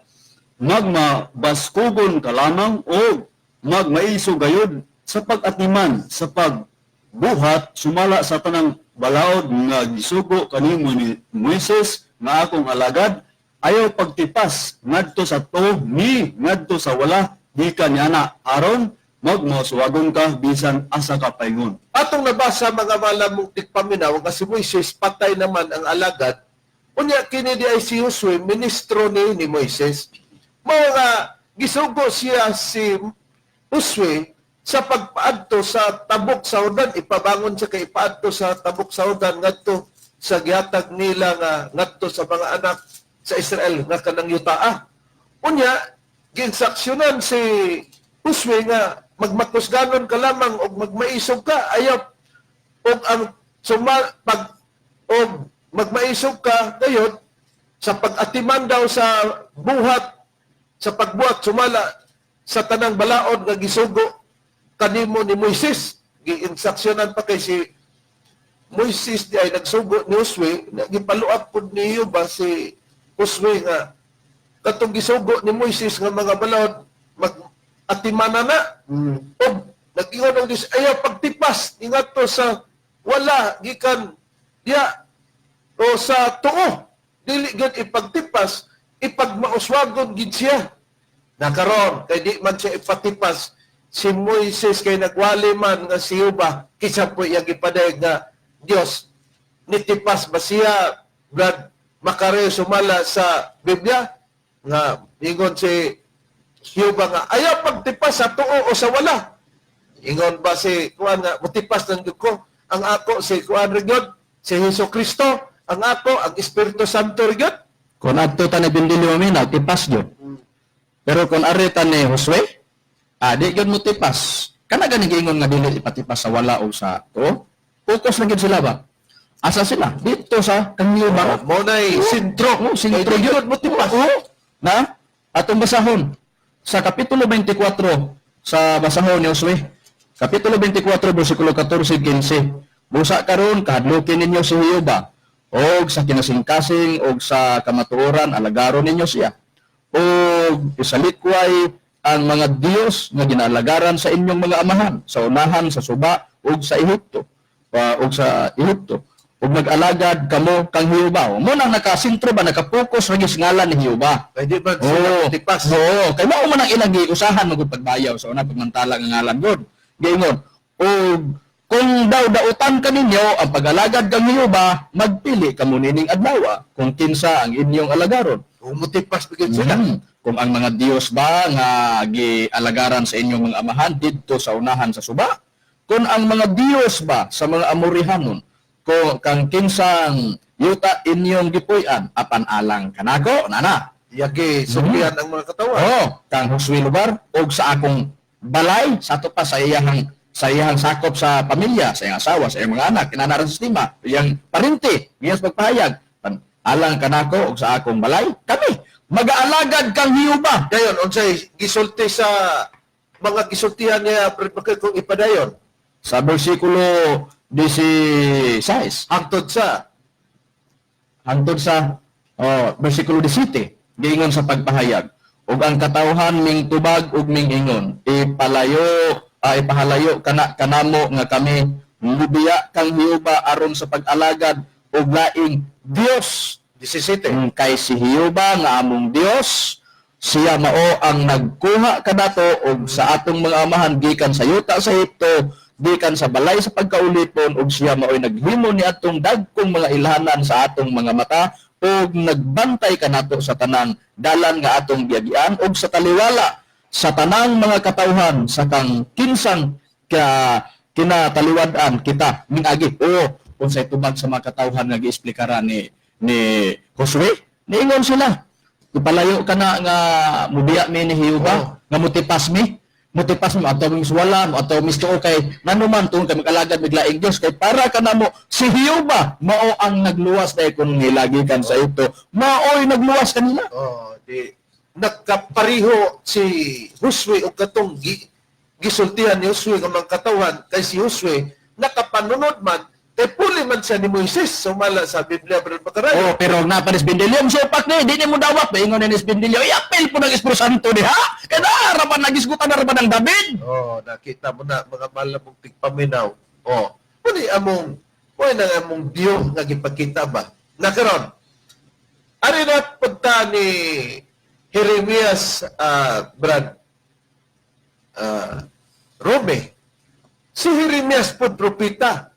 Magmabaskugon ka lamang o magmaisog gayud sa pag-atiman, sa pagbuhat, sumala sa tanang balaod nga gisugo kanimo ni Moises nga akong alagad, ayaw pagtipas ngadto sa tuo ni ngadto sa wala gikan niana aron magmasuwagon ka bisan asa ka paingon." Atong nabasa mga malamong tigpaminaw nga si Moises patay naman ang alagad. Unya kini di ay si Josue ministro ni Moises. Mao nga gisugo siya si Josue sa pagpaadto sa tabok sa Jordan, ipabangon siya kay ipaadto sa tabok sa Jordan ngadto sa gihatag nila nga ngadto sa mga anak sa Israel nga kanang yutaa. Unya giinstruksyonan si Josue nga magmakusganon ka lamang og magmaisog ka, ayaw og ang suma, pag og magmaisog ka gayod sa pag-atiman daw sa buhat sa pagbuhat sumala sa tanang balaod nga gisugo kanimo ni Moises. Giinstruksyonan pa kay si Moises di ay nagsugo ni Josue, gipaluap pud niyo ba si Josue nga katong gisugo ni Moises nga mga balaod mag atimana na. Og nag-ingon ang Dios, ayaw pagtipas ingadto sa wala gikan diya o sa tuo, dili gyud ipagtipas, ipagmauswagon gid siya. Nakaron kay di man siya ipatipas, Si Moises kay nagwali man nga si Jehova, kinsa po iyang gipadayag nga Dios. Nitipas ba siya, Brad Macario, sumala sa Biblia? Nga ingon si Jehova nga ayaw pagtipas sa tuo o sa wala. Ingon ba si kuan nga mutipas ng gyud ko ang ako si kuan ra gyud, si Hesus Kristo, ang ako ang Espiritu Santo ra gyud. Kung adto ta ni Bindilyo Maminaw, tipas gyud. Pero kung ari ta ni Josue, di gyud mo tipas. Kana gani giingon nga dili ipatipas sa wala o sa tuo. Focus lang gyud sila ba? Asa sila? Dito sa kang Jehova. Mo nay sentro. Oh, sentro Kay di gyud. gyud motipas. Oo. Na atong basahon sa kapitulo 24 sa basahon ni Josue. Kapitulo 24 bersikulo 14 15. Busa karon kahadlukin ninyo si Jehova og sa kinasingkasing og sa kamatuoran alagaron ninyo siya. Og isalikway ang mga Dios nga ginaalagaran sa inyong mga amahan sa unahan sa suba ug sa Ehipto ug sa Ehipto ug mag-alagad kamo kang Jehova. Mo nang nakasentro ba, nakapokus ra gyud sa ngalan ni Jehova. Kay di man sila motipas. Oo, kay mao man ang ilang giusahan magud pagbayaw sa una pagmantala nga ngalan gud. Giingon, og kung daw dautan kaninyo ang pag-alagad kang Jehova, magpili kamo nining adlaw kung kinsa ang inyong alagaron. Kung motipas gyud sila. Kung ang mga Dios ba nga gialagaran sa inyong mga amahan didto sa unahan sa suba, kung ang mga Dios ba sa mga Amorihanon, kung kang kinsang yuta inyong gipuy-an, apan alang kanako, nana. Yagi sultihan ang mga katawan. Oo, kang Josue Lugar og sa akong balay sa ato pa sa iyang sakop sa pamilya, sa iyang asawa, sa iyang mga anak, kinanaran sa sistema, iyang parente, iyang pagpahayag. Pan, alang kanako og sa akong balay, kami magaalagad kang Jehova. Dayon unsay gisulti sa mga gisultihan niya, Brad Macario, kung ipadayon Sa bersikulo 16 hangtod sa hangtod sa bersikulo 17, giingon sa pagpahayag, ug ang katawhan ming tubag ug ming ingon, ipalayo, ipahalayo kana kanamo nga kami mubiya kang Jehova aron sa pag-alagad og laing Dios. 17. Kay si Jehova nga among Dios, siya mao ang nagkuha kanato og sa atong mga amahan gikan sa yuta sa Ehipto, gikan sa balay sa pagkaulipon, ug siya maoy naghimo ni atong dagkong mga ilhanan sa atong mga mata ug nagbantay kanato sa tanang dalan nga atong giagian ug sa taliwala sa tanang mga katawhan sa kang kinsang ka kinataliwad-an kita miagi. Oo, unsay tubag sa mga katawhan nga giesplikaran ni Josue, niingon sila, ipalayo ka na nga mubiya mi ni Jehova, nga mutipas mi, mutipas mo ato mis wala mo ato mis tuo kay ngano man tungod kay mag-alagad mig laing Dios, kay para kanamo si Jehova mao ang nagluwas dahil kung nilagikan sa ito maoy nagluwas kanila. Oh, di nagkapariho si Josue og katong gisultihan ni Josue nga mga katawhan, kay si Josue nakapanunod man kay puli man siya ni Moises sumala sa Biblia, Brad Macario. Oh, pero napanis Bindilyo, supak ni, di ni mo dawat. Ingon ni Bindilyo, iapil po ng Espiritu Santo diha. Kaya na, nagisgutan na raban ng David. Oh, nakita mo na mga malamong tigpaminaw. Oh, muni among mo na among Dios nga gipakita ba? Nakaron. Ari na punta ni Jeremias, Brad Rome. Si Jeremias po propeta.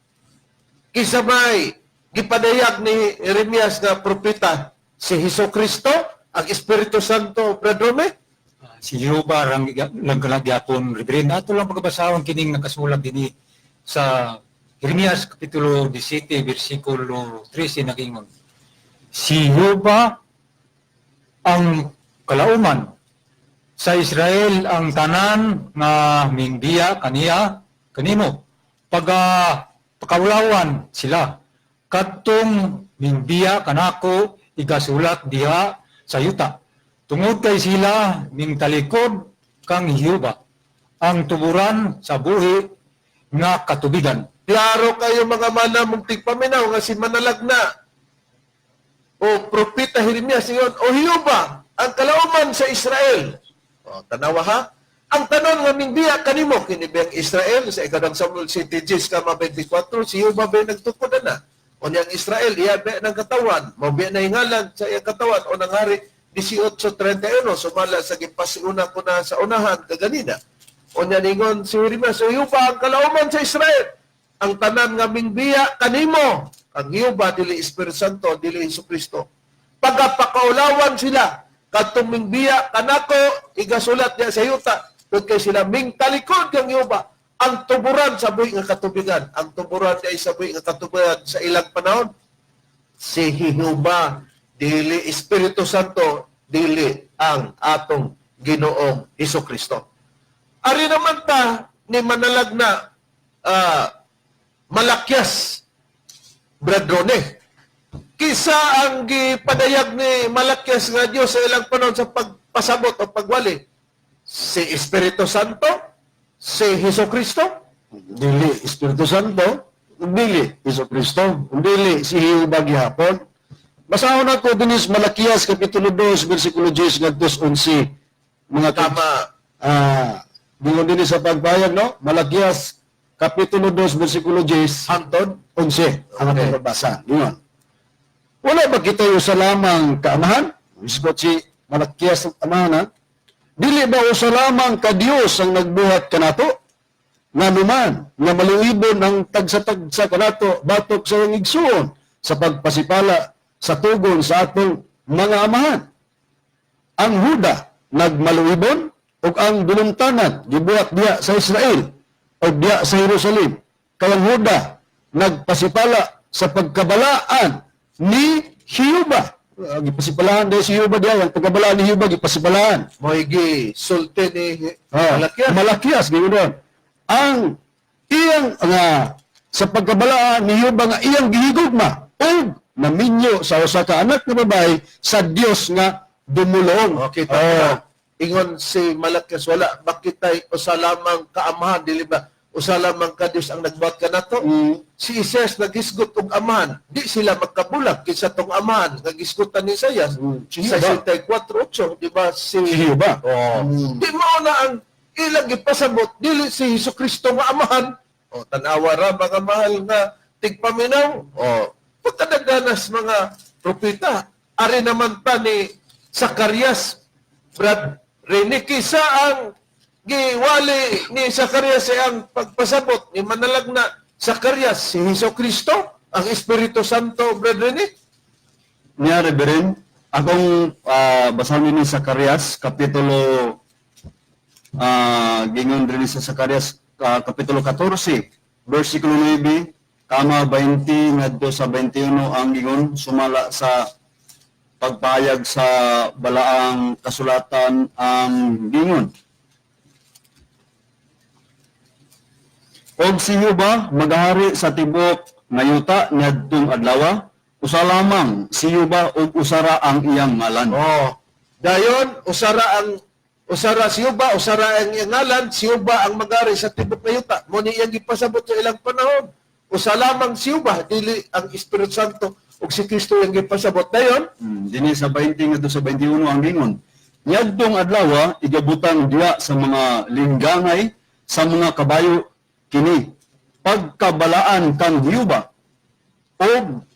Kinsa may gipadayag ni Jeremias nga propeta si Hesus Kristo, ang Espiritu Santo, Brad Rome? Si Jehova rang lang gyapon, Reverend. Ato lang pagbasahon kining nakasulat dinhi sa Jeremias kapitulo 17 bersikulo 13, nagingon. Si Jehova ang kalauman sa Israel ang tanan nga mingbiya kaniya kanimo paga pakawlawan sila kadtong mingbiya kanako igasulat diha sa yuta tungod kay sila mingtalikod kang Jehova ang tuburan sa buhi nga katubigan. Klaro kayo mga manamong tigpaminaw nga si Manalagna o Propeta Jeremias ingon, o Jehova ang kalauman sa Israel. O, tanawa ha. Ang tanon nga mingbiya kanimo kini biyang Israel sa ikadang Samuel City Gs kama 24, si Jehova ba nagtukod na. O niyang Israel iya ba ng katawan, mao biya na hingalan sa iyang katawan o nang hari 18:31 sumala sa gipasiuna ko na sa unahan kaganina. Unya ningon si Jeremias, "So Jehova ang kalauman sa Israel. Ang tanan nga mingbiya kanimo, ang Jehova dili Espiritu Santo, dili Hesus Kristo. Pagapakaulawan sila, kadtong mingbiya kanako, igasulat niya sa yuta, tungod kay sila mingtalikod kang Jehova." Ang tuburan sa buhi nga katubigan, ang tuburan niya sa buhi nga katubigan sa ilang panahon, si Jehova dili Espiritu Santo, dili ang atong Ginoong Hesus Kristo. Ari naman ta ni manalag na Malakias, Brad Rone. Kisa ang gipadayag ni Malakias nga Dios sa ilang panahon sa pagpasabot o pagwali? Si Espiritu Santo? Si Hesus Kristo? Dili Espiritu Santo, dili Hesus Kristo, dili si Jehova gihapon. Basahon ako dinis Malakias kapitulo 2 bersikulo 10 ngadto 11. Mga Tama. Dingon dinhi sa pagpayag, no? Malakias kapitulo 2 bersikulo 10 Hangtod? 11 ang atong pagbasa. Dingon. "Wala ba kita usa lamang kaamahan?" Isgot si Malakias ang amahan, ha? "Dili ba usa lamang ka Dios ang nagbuhat kanato? Nganuman nga maluibon ang tagsa-tagsa kanato batok sa iyang igsuon sa pagpasipala sa tugon sa atong mga amahan. Ang Huda nagmaluibon ug ang bilumtanan gibuhat diha sa Israel ug diha sa Jerusalem. Kay ang Huda nagpasipala sa pagkabalaan ni Jehova." Gipasipalaan dahil si Jehova diha, ang pagkabalaan ni Jehova gipasipalaan. Mo'y sulti ni Malakias. Malakias, ganyan doon. Ang iyang nga sa pagkabalaan ni Jehova nga iyang gihigugma ug naminyo sa usa ka anak nga babae sa Dios nga dumulong. Okay, tama. Ingon si Malakias, "Wala bakitay usa lamang kaamahan, dili ba usa lamang ka Dios ang nagbuhat kanato?" Si Isaias nagisgot og amahan, di sila magkabulag kinsa tong amahan nga gisgutan ni Isaias. Si Sa Jehova. 64:8, di ba si Si Jehova. Oh. Di mao na ang ilang gipasabot, dili si Hesus Kristo nga amahan. O tan-awa ra, mga mahal nga tigpaminaw. O pagkadaganas mga propeta. Ari naman ta ni Zacarias, Brad Rene, kisa ang giwali ni Zacarias ang pagpasabot ni manalag na Zacarias? Si Hesus Kristo, ang Espiritu Santo, Brad Rene? Niya, Reverend, akong basahan ni Zacarias, kapitulo, gingon rin sa Zacarias, kapitulo 14, versikulo 9, kama 20, ngadto sa 21, ang gingon, sumala sa pagpayag sa balaang kasulatan ang gingon. "Og si Juba magahari sa tibuok nga yuta niadtong adlaw, usa lamang si Juba ug usara ang iyang ngalan." Oh. Dayon usara si Yuba, usara ang iyang ngalan, si Yuba ang magari sa tibok na yuta. Mo ni iyang gipasabot sa ilang panahon. Usa lamang si Yuba, dili ang Espiritu Santo ug si Kristo iyang gipasabot. Dayon, Dinhi sa 20 ngadto sa 21 ang gingon. "Niadtong adlaw igabutang diha sa mga linggangay sa mga kabayo kini: Pagkabalaan kang Juba, og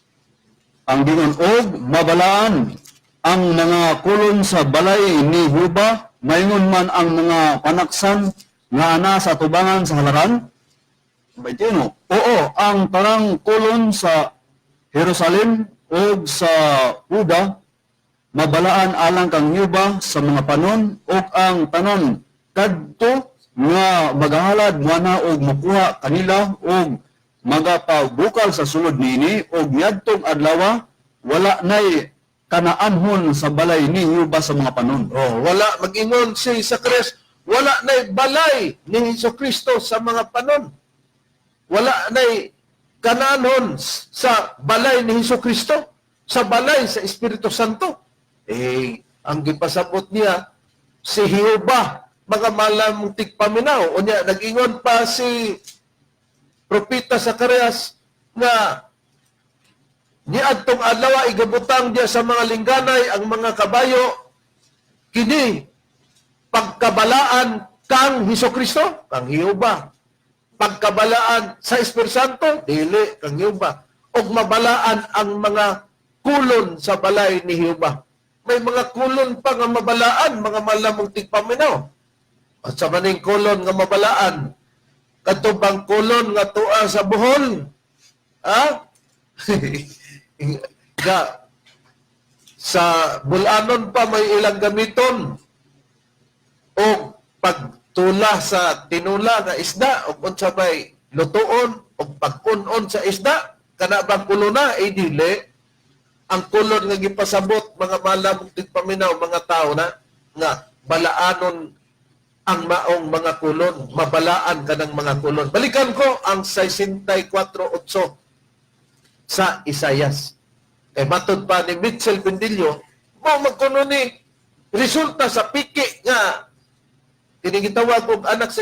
ang gingon, og mabalaan ang mga kolon sa balay ni Juba, maingon man ang mga panaksan nga ana sa tubangan sa halaran. 21. Oo, ang tanang kolon sa Jerusalem ug sa Juda mabalaan alang kang Yuba sa mga panon, ug ang tanan kadto nga magahalad moana og mokuha kanila og magapabukal sa sulod niini, og niadtong adlaw wala nay kanaanhon sa balay ni Yuba sa mga panon." Oh, wala mag-ingon si Zacarias, wala na'y balay ni Hesus Kristo sa mga panon. Wala na'y kanaanhon sa balay ni Hesus Kristo, sa balay sa Espiritu Santo. Eh, ang gipasabot niya, si Jehova, mga malamong tigpaminaw. Unya, nag-ingon pa si Propeta Zacarias nga niadtong adlaw igabutang diya sa mga lingganay ang mga kabayo kini: Pagkabalaan kang Hesus Kristo, kang Jehova. Pagkabalaan sa Espiritu Santo, dili kang Jehova. Og mabalaan ang mga kulon sa balay ni Jehova. May mga kulon pa nga mabalaan, mga malamong tigpaminaw. At sa maning kolon nga mabalaan, kadto bang kolon nga tua sa Bohol? Ha? Ga, sa bulanon pa may ilang gamiton o pagtula sa tinula nga isda o unsa may lutuon o pagkunon sa isda, kana bang kulona? Eh dili. Ang kulon nga gipasabot, mga malam tigpaminaw, mga tao na nga balaanon ang maong mga kulon, mabalaan ka ng mga kulon. Balikan ko ang 64.8 sa Isayas. Kay matod pa ni Mitchell Bendillo, mo magkuno ni resulta sa piki nga kini gitawag og anak sa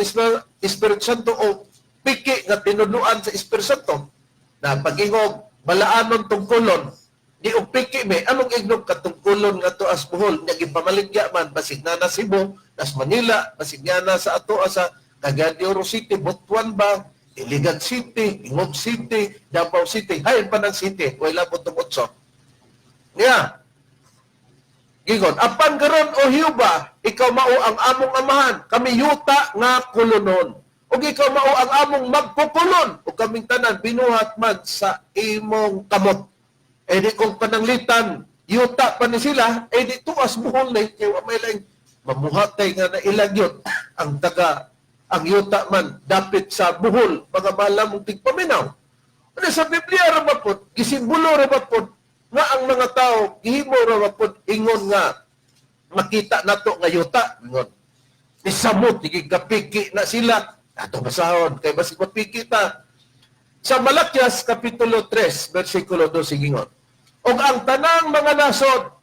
Espiritu Santo o piki nga tinunuan sa Espiritu Santo na pag-ingog balaanon tungkulon di og piki me anong ignog katungkulon nga tuas Bohol nya gipamaligya man basig na na Cebu, nas Manila, basig nga na sa ato sa Cagayan de Oro City, Butuan ba, Iligan City, Gingob City, Davao City, hay pa ng city, wala po itong otso. Niya, Gigon, apan karon o Hiuba, ikaw mao ang among amahan, kami yuta nga kulunon. Ug ikaw mao ang among magpukulon, ug kaming tanan binuhat man sa imong kamot. Eh di kung pananglitan, yuta pa ni sila, eh di tuas buhol ni, kay wa may laing mamuhatay nga nailag yun ang taga ang yuta man dapit sa buhol, mga malamong tigpaminaw. Ano sa Biblia ra ba pod, gisimbolo ra ba pod nga ang mga tao gihimo ra ba pod ingon nga makita nato nga yuta ingon. Ni samot gigapiki na sila. Ato basahon kay basig mapiki ta. Sa Malakias kapitulo 3 bersikulo 2 ingon. Og ang tanang mga nasod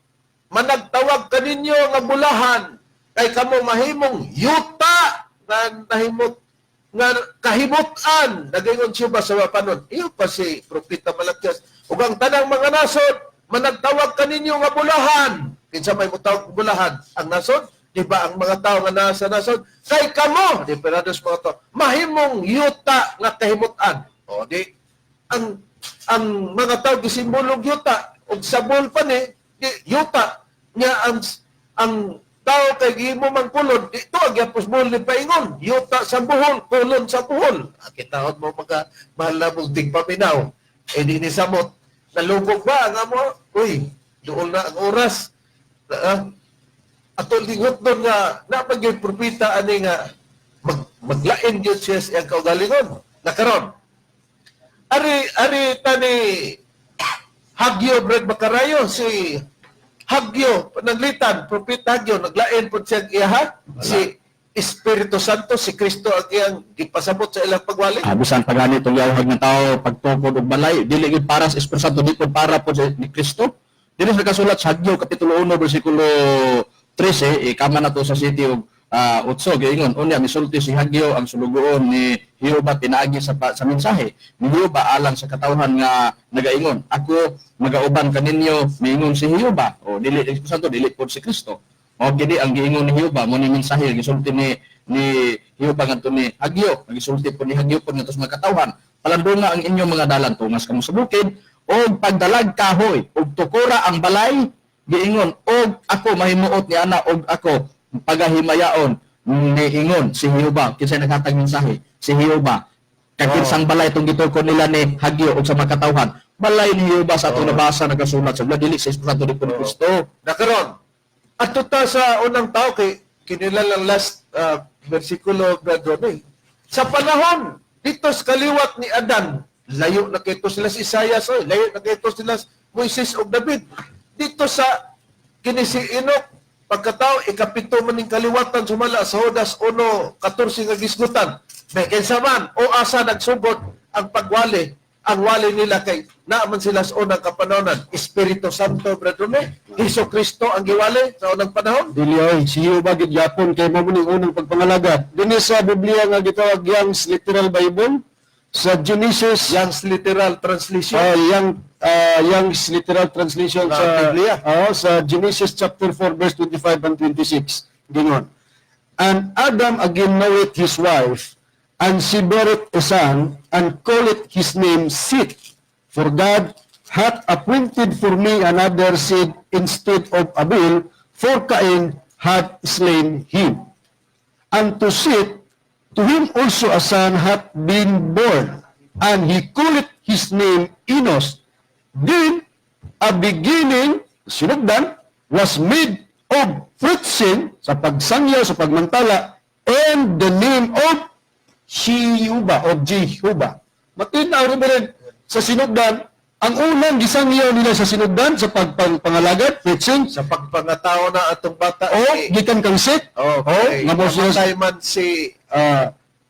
managtawag kaninyo nga bulahan kay kamo mahimong yuta nga nahimot nga kahimutan, nagaingon siya ba sa panon iyo pa si propeta Malakias, ug ang tanang mga nasod managtawag kaninyo nga bulahan. Kinsa may motawag bulahan? Ang nasod, di ba? Ang mga tao nga nasa nasod, kay kamo di perados mga tao mahimong yuta nga kahimutan. O di ang mga tao gisimbolog yuta ug sa bull pa ni di, yuta nya ang tao kay gihimo man kulon di to gyapos buhol ni paingon yuta sa buhol, kulon sa buhol. Kitaon mo mga mahal na mong tigpaminaw, eh di ni samot nalubog ba ang amo. Uy, duol na ang oras. Ato lingot doon nga napag propeta ani nga maglain gyud siya sa iyang kaugalingon na karon ari ari tani Hagyo, Brad Macarayo, si Hagyo, pananglitan, Propeta Hagyo, naglain po siya iyaha, si Espiritu Santo, si Kristo ang iyang gipasabot sa ilang pagwali. Ah, bisan pa gani itong yawhag ng tao pagtukod og balay, dili gyud para sa Espiritu Santo, di pud para po sa ni Kristo. Dili sa nakasulat sa Hagyo kapitulo 1 bersikulo 13, ikama na to sa city og 8, giingon unya misulti si Hagyo ang sulugoon ni Jehova pinaagi sa mensahe ni Jehova alang sa katawhan nga nagaingon, "Ako magauban kaninyo," miingon si Jehova. O dili Espiritu Santo, dili pod si Kristo. Mao kini ang giingon ni Jehova, mo ni mensahe gisulti ni Jehova ngadto ni Hagyo, gisulti po ni Hagyo po ngadto sa mga katawhan: "Palandunga ang inyong mga dalan, tungas kamo sa bukid og pagdalag kahoy ug tukura ang balay," giingon, "og ako mahimuot ni ana og ako pagahimayaon," niingon si Jehova. Kinsay naghatag mensahe? Si Jehova. Kag kinsang balay itong gitukod nila ni Hagyo og sa mga katawhan? Balay ni Jehova sa atong nabasa nagasulat sa dili sa Espiritu Santo, di po ni Kristo. Na karon ato ta sa unang tao kay kinila lang last versikulo, Brad Ronnie. Sa panahon dito sa kaliwat ni Adan, layo na kito sila si Isaiah, oy, layo na kito sila si Moises ug David. Dito sa kini si Enoch pagkatao, ikapito man ning kaliwatan sumala sa Judas 1:14 nga gisgutan. May kinsa man o asa nagsugod ang pagwali, ang wali nila kay naaman sila sa unang kapanahonan? Espiritu Santo, Brad Ronnie? Hesus Kristo ang giwali sa unang panahon? Dili oy, si Jehova gid gyapon kay mao ning unang pagpangalagad. Dinhi sa Biblia nga gitawag Young's Literal Bible sa Genesis. Young's Literal Translation. Young's Literal Translation Na sa Biblia. Oo, sa Genesis chapter 4 verse 25 and 26. Gingon. "And Adam again knoweth his wife, and she bare a son, and called it his name Seth. For God hath appointed for me another seed instead of Abel, for Cain had slain him." Unto Seth, to him also a son hath been born, and he called his name Enos. Then a beginning, sinugdan, was made of preaching, sa pagsangyaw, sa pagmantala, and the name of Jehovah o Jehovah. Matinaw, Reverend, sa sinugdan, ang unang gisangyaw nila sa sinugdan sa pagpangalagad, preaching, Sa pagpangatao na atong bata o ni gikan kang Seth, Okay. o nga mo siya Namatay man si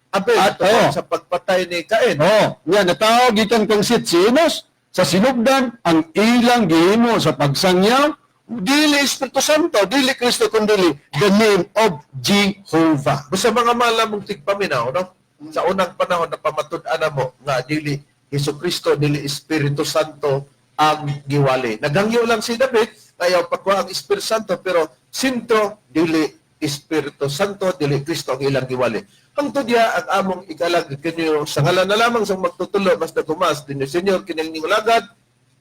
Abel At, tungod oh. sa pagpatay ni Cain. Oh, nga natawo gikan kang Seth si Enos sa sinugdan, ang ilang gihimo sa pagsangyaw dili Espiritu Santo, dili Kristo, kundi the name of Jehovah. Basta mga malamong tigpaminaw, no? Sa unang panahon na pamatud-an mo nga dili Hesus Kristo, dili Espiritu Santo ang giwali. Nagangyo lang si David, ayaw pagkuha ang Espiritu Santo, pero sintro dili Espiritu Santo, dili Kristo ang ilang giwali. Hangtod diya ang among ikalag kinyo sa ngalan na lamang sa magtutulo mas nagumas dinyo Senyor kining ningulagad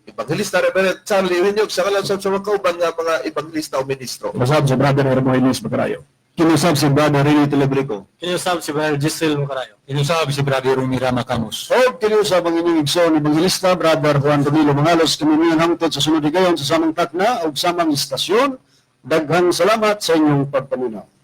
Evangelista Reverend Charlie Eugenio sa ngalan sa mga kauban nga mga evangelista o ministro. Masab sa Brother Hermogenes Macarayo. Kinusab si Brother Rene Telebrico. Kinusab si Brother Giselle Macarayo. Inusab si Brother Rumira Macamos. O kinusab ang inyong igsoon Evangelista Brother Juan Ramilo Mangalos, kami hangtod sa sunod higayon sa samang takna o samang istasyon. Daghang salamat sa inyong pagpaminaw.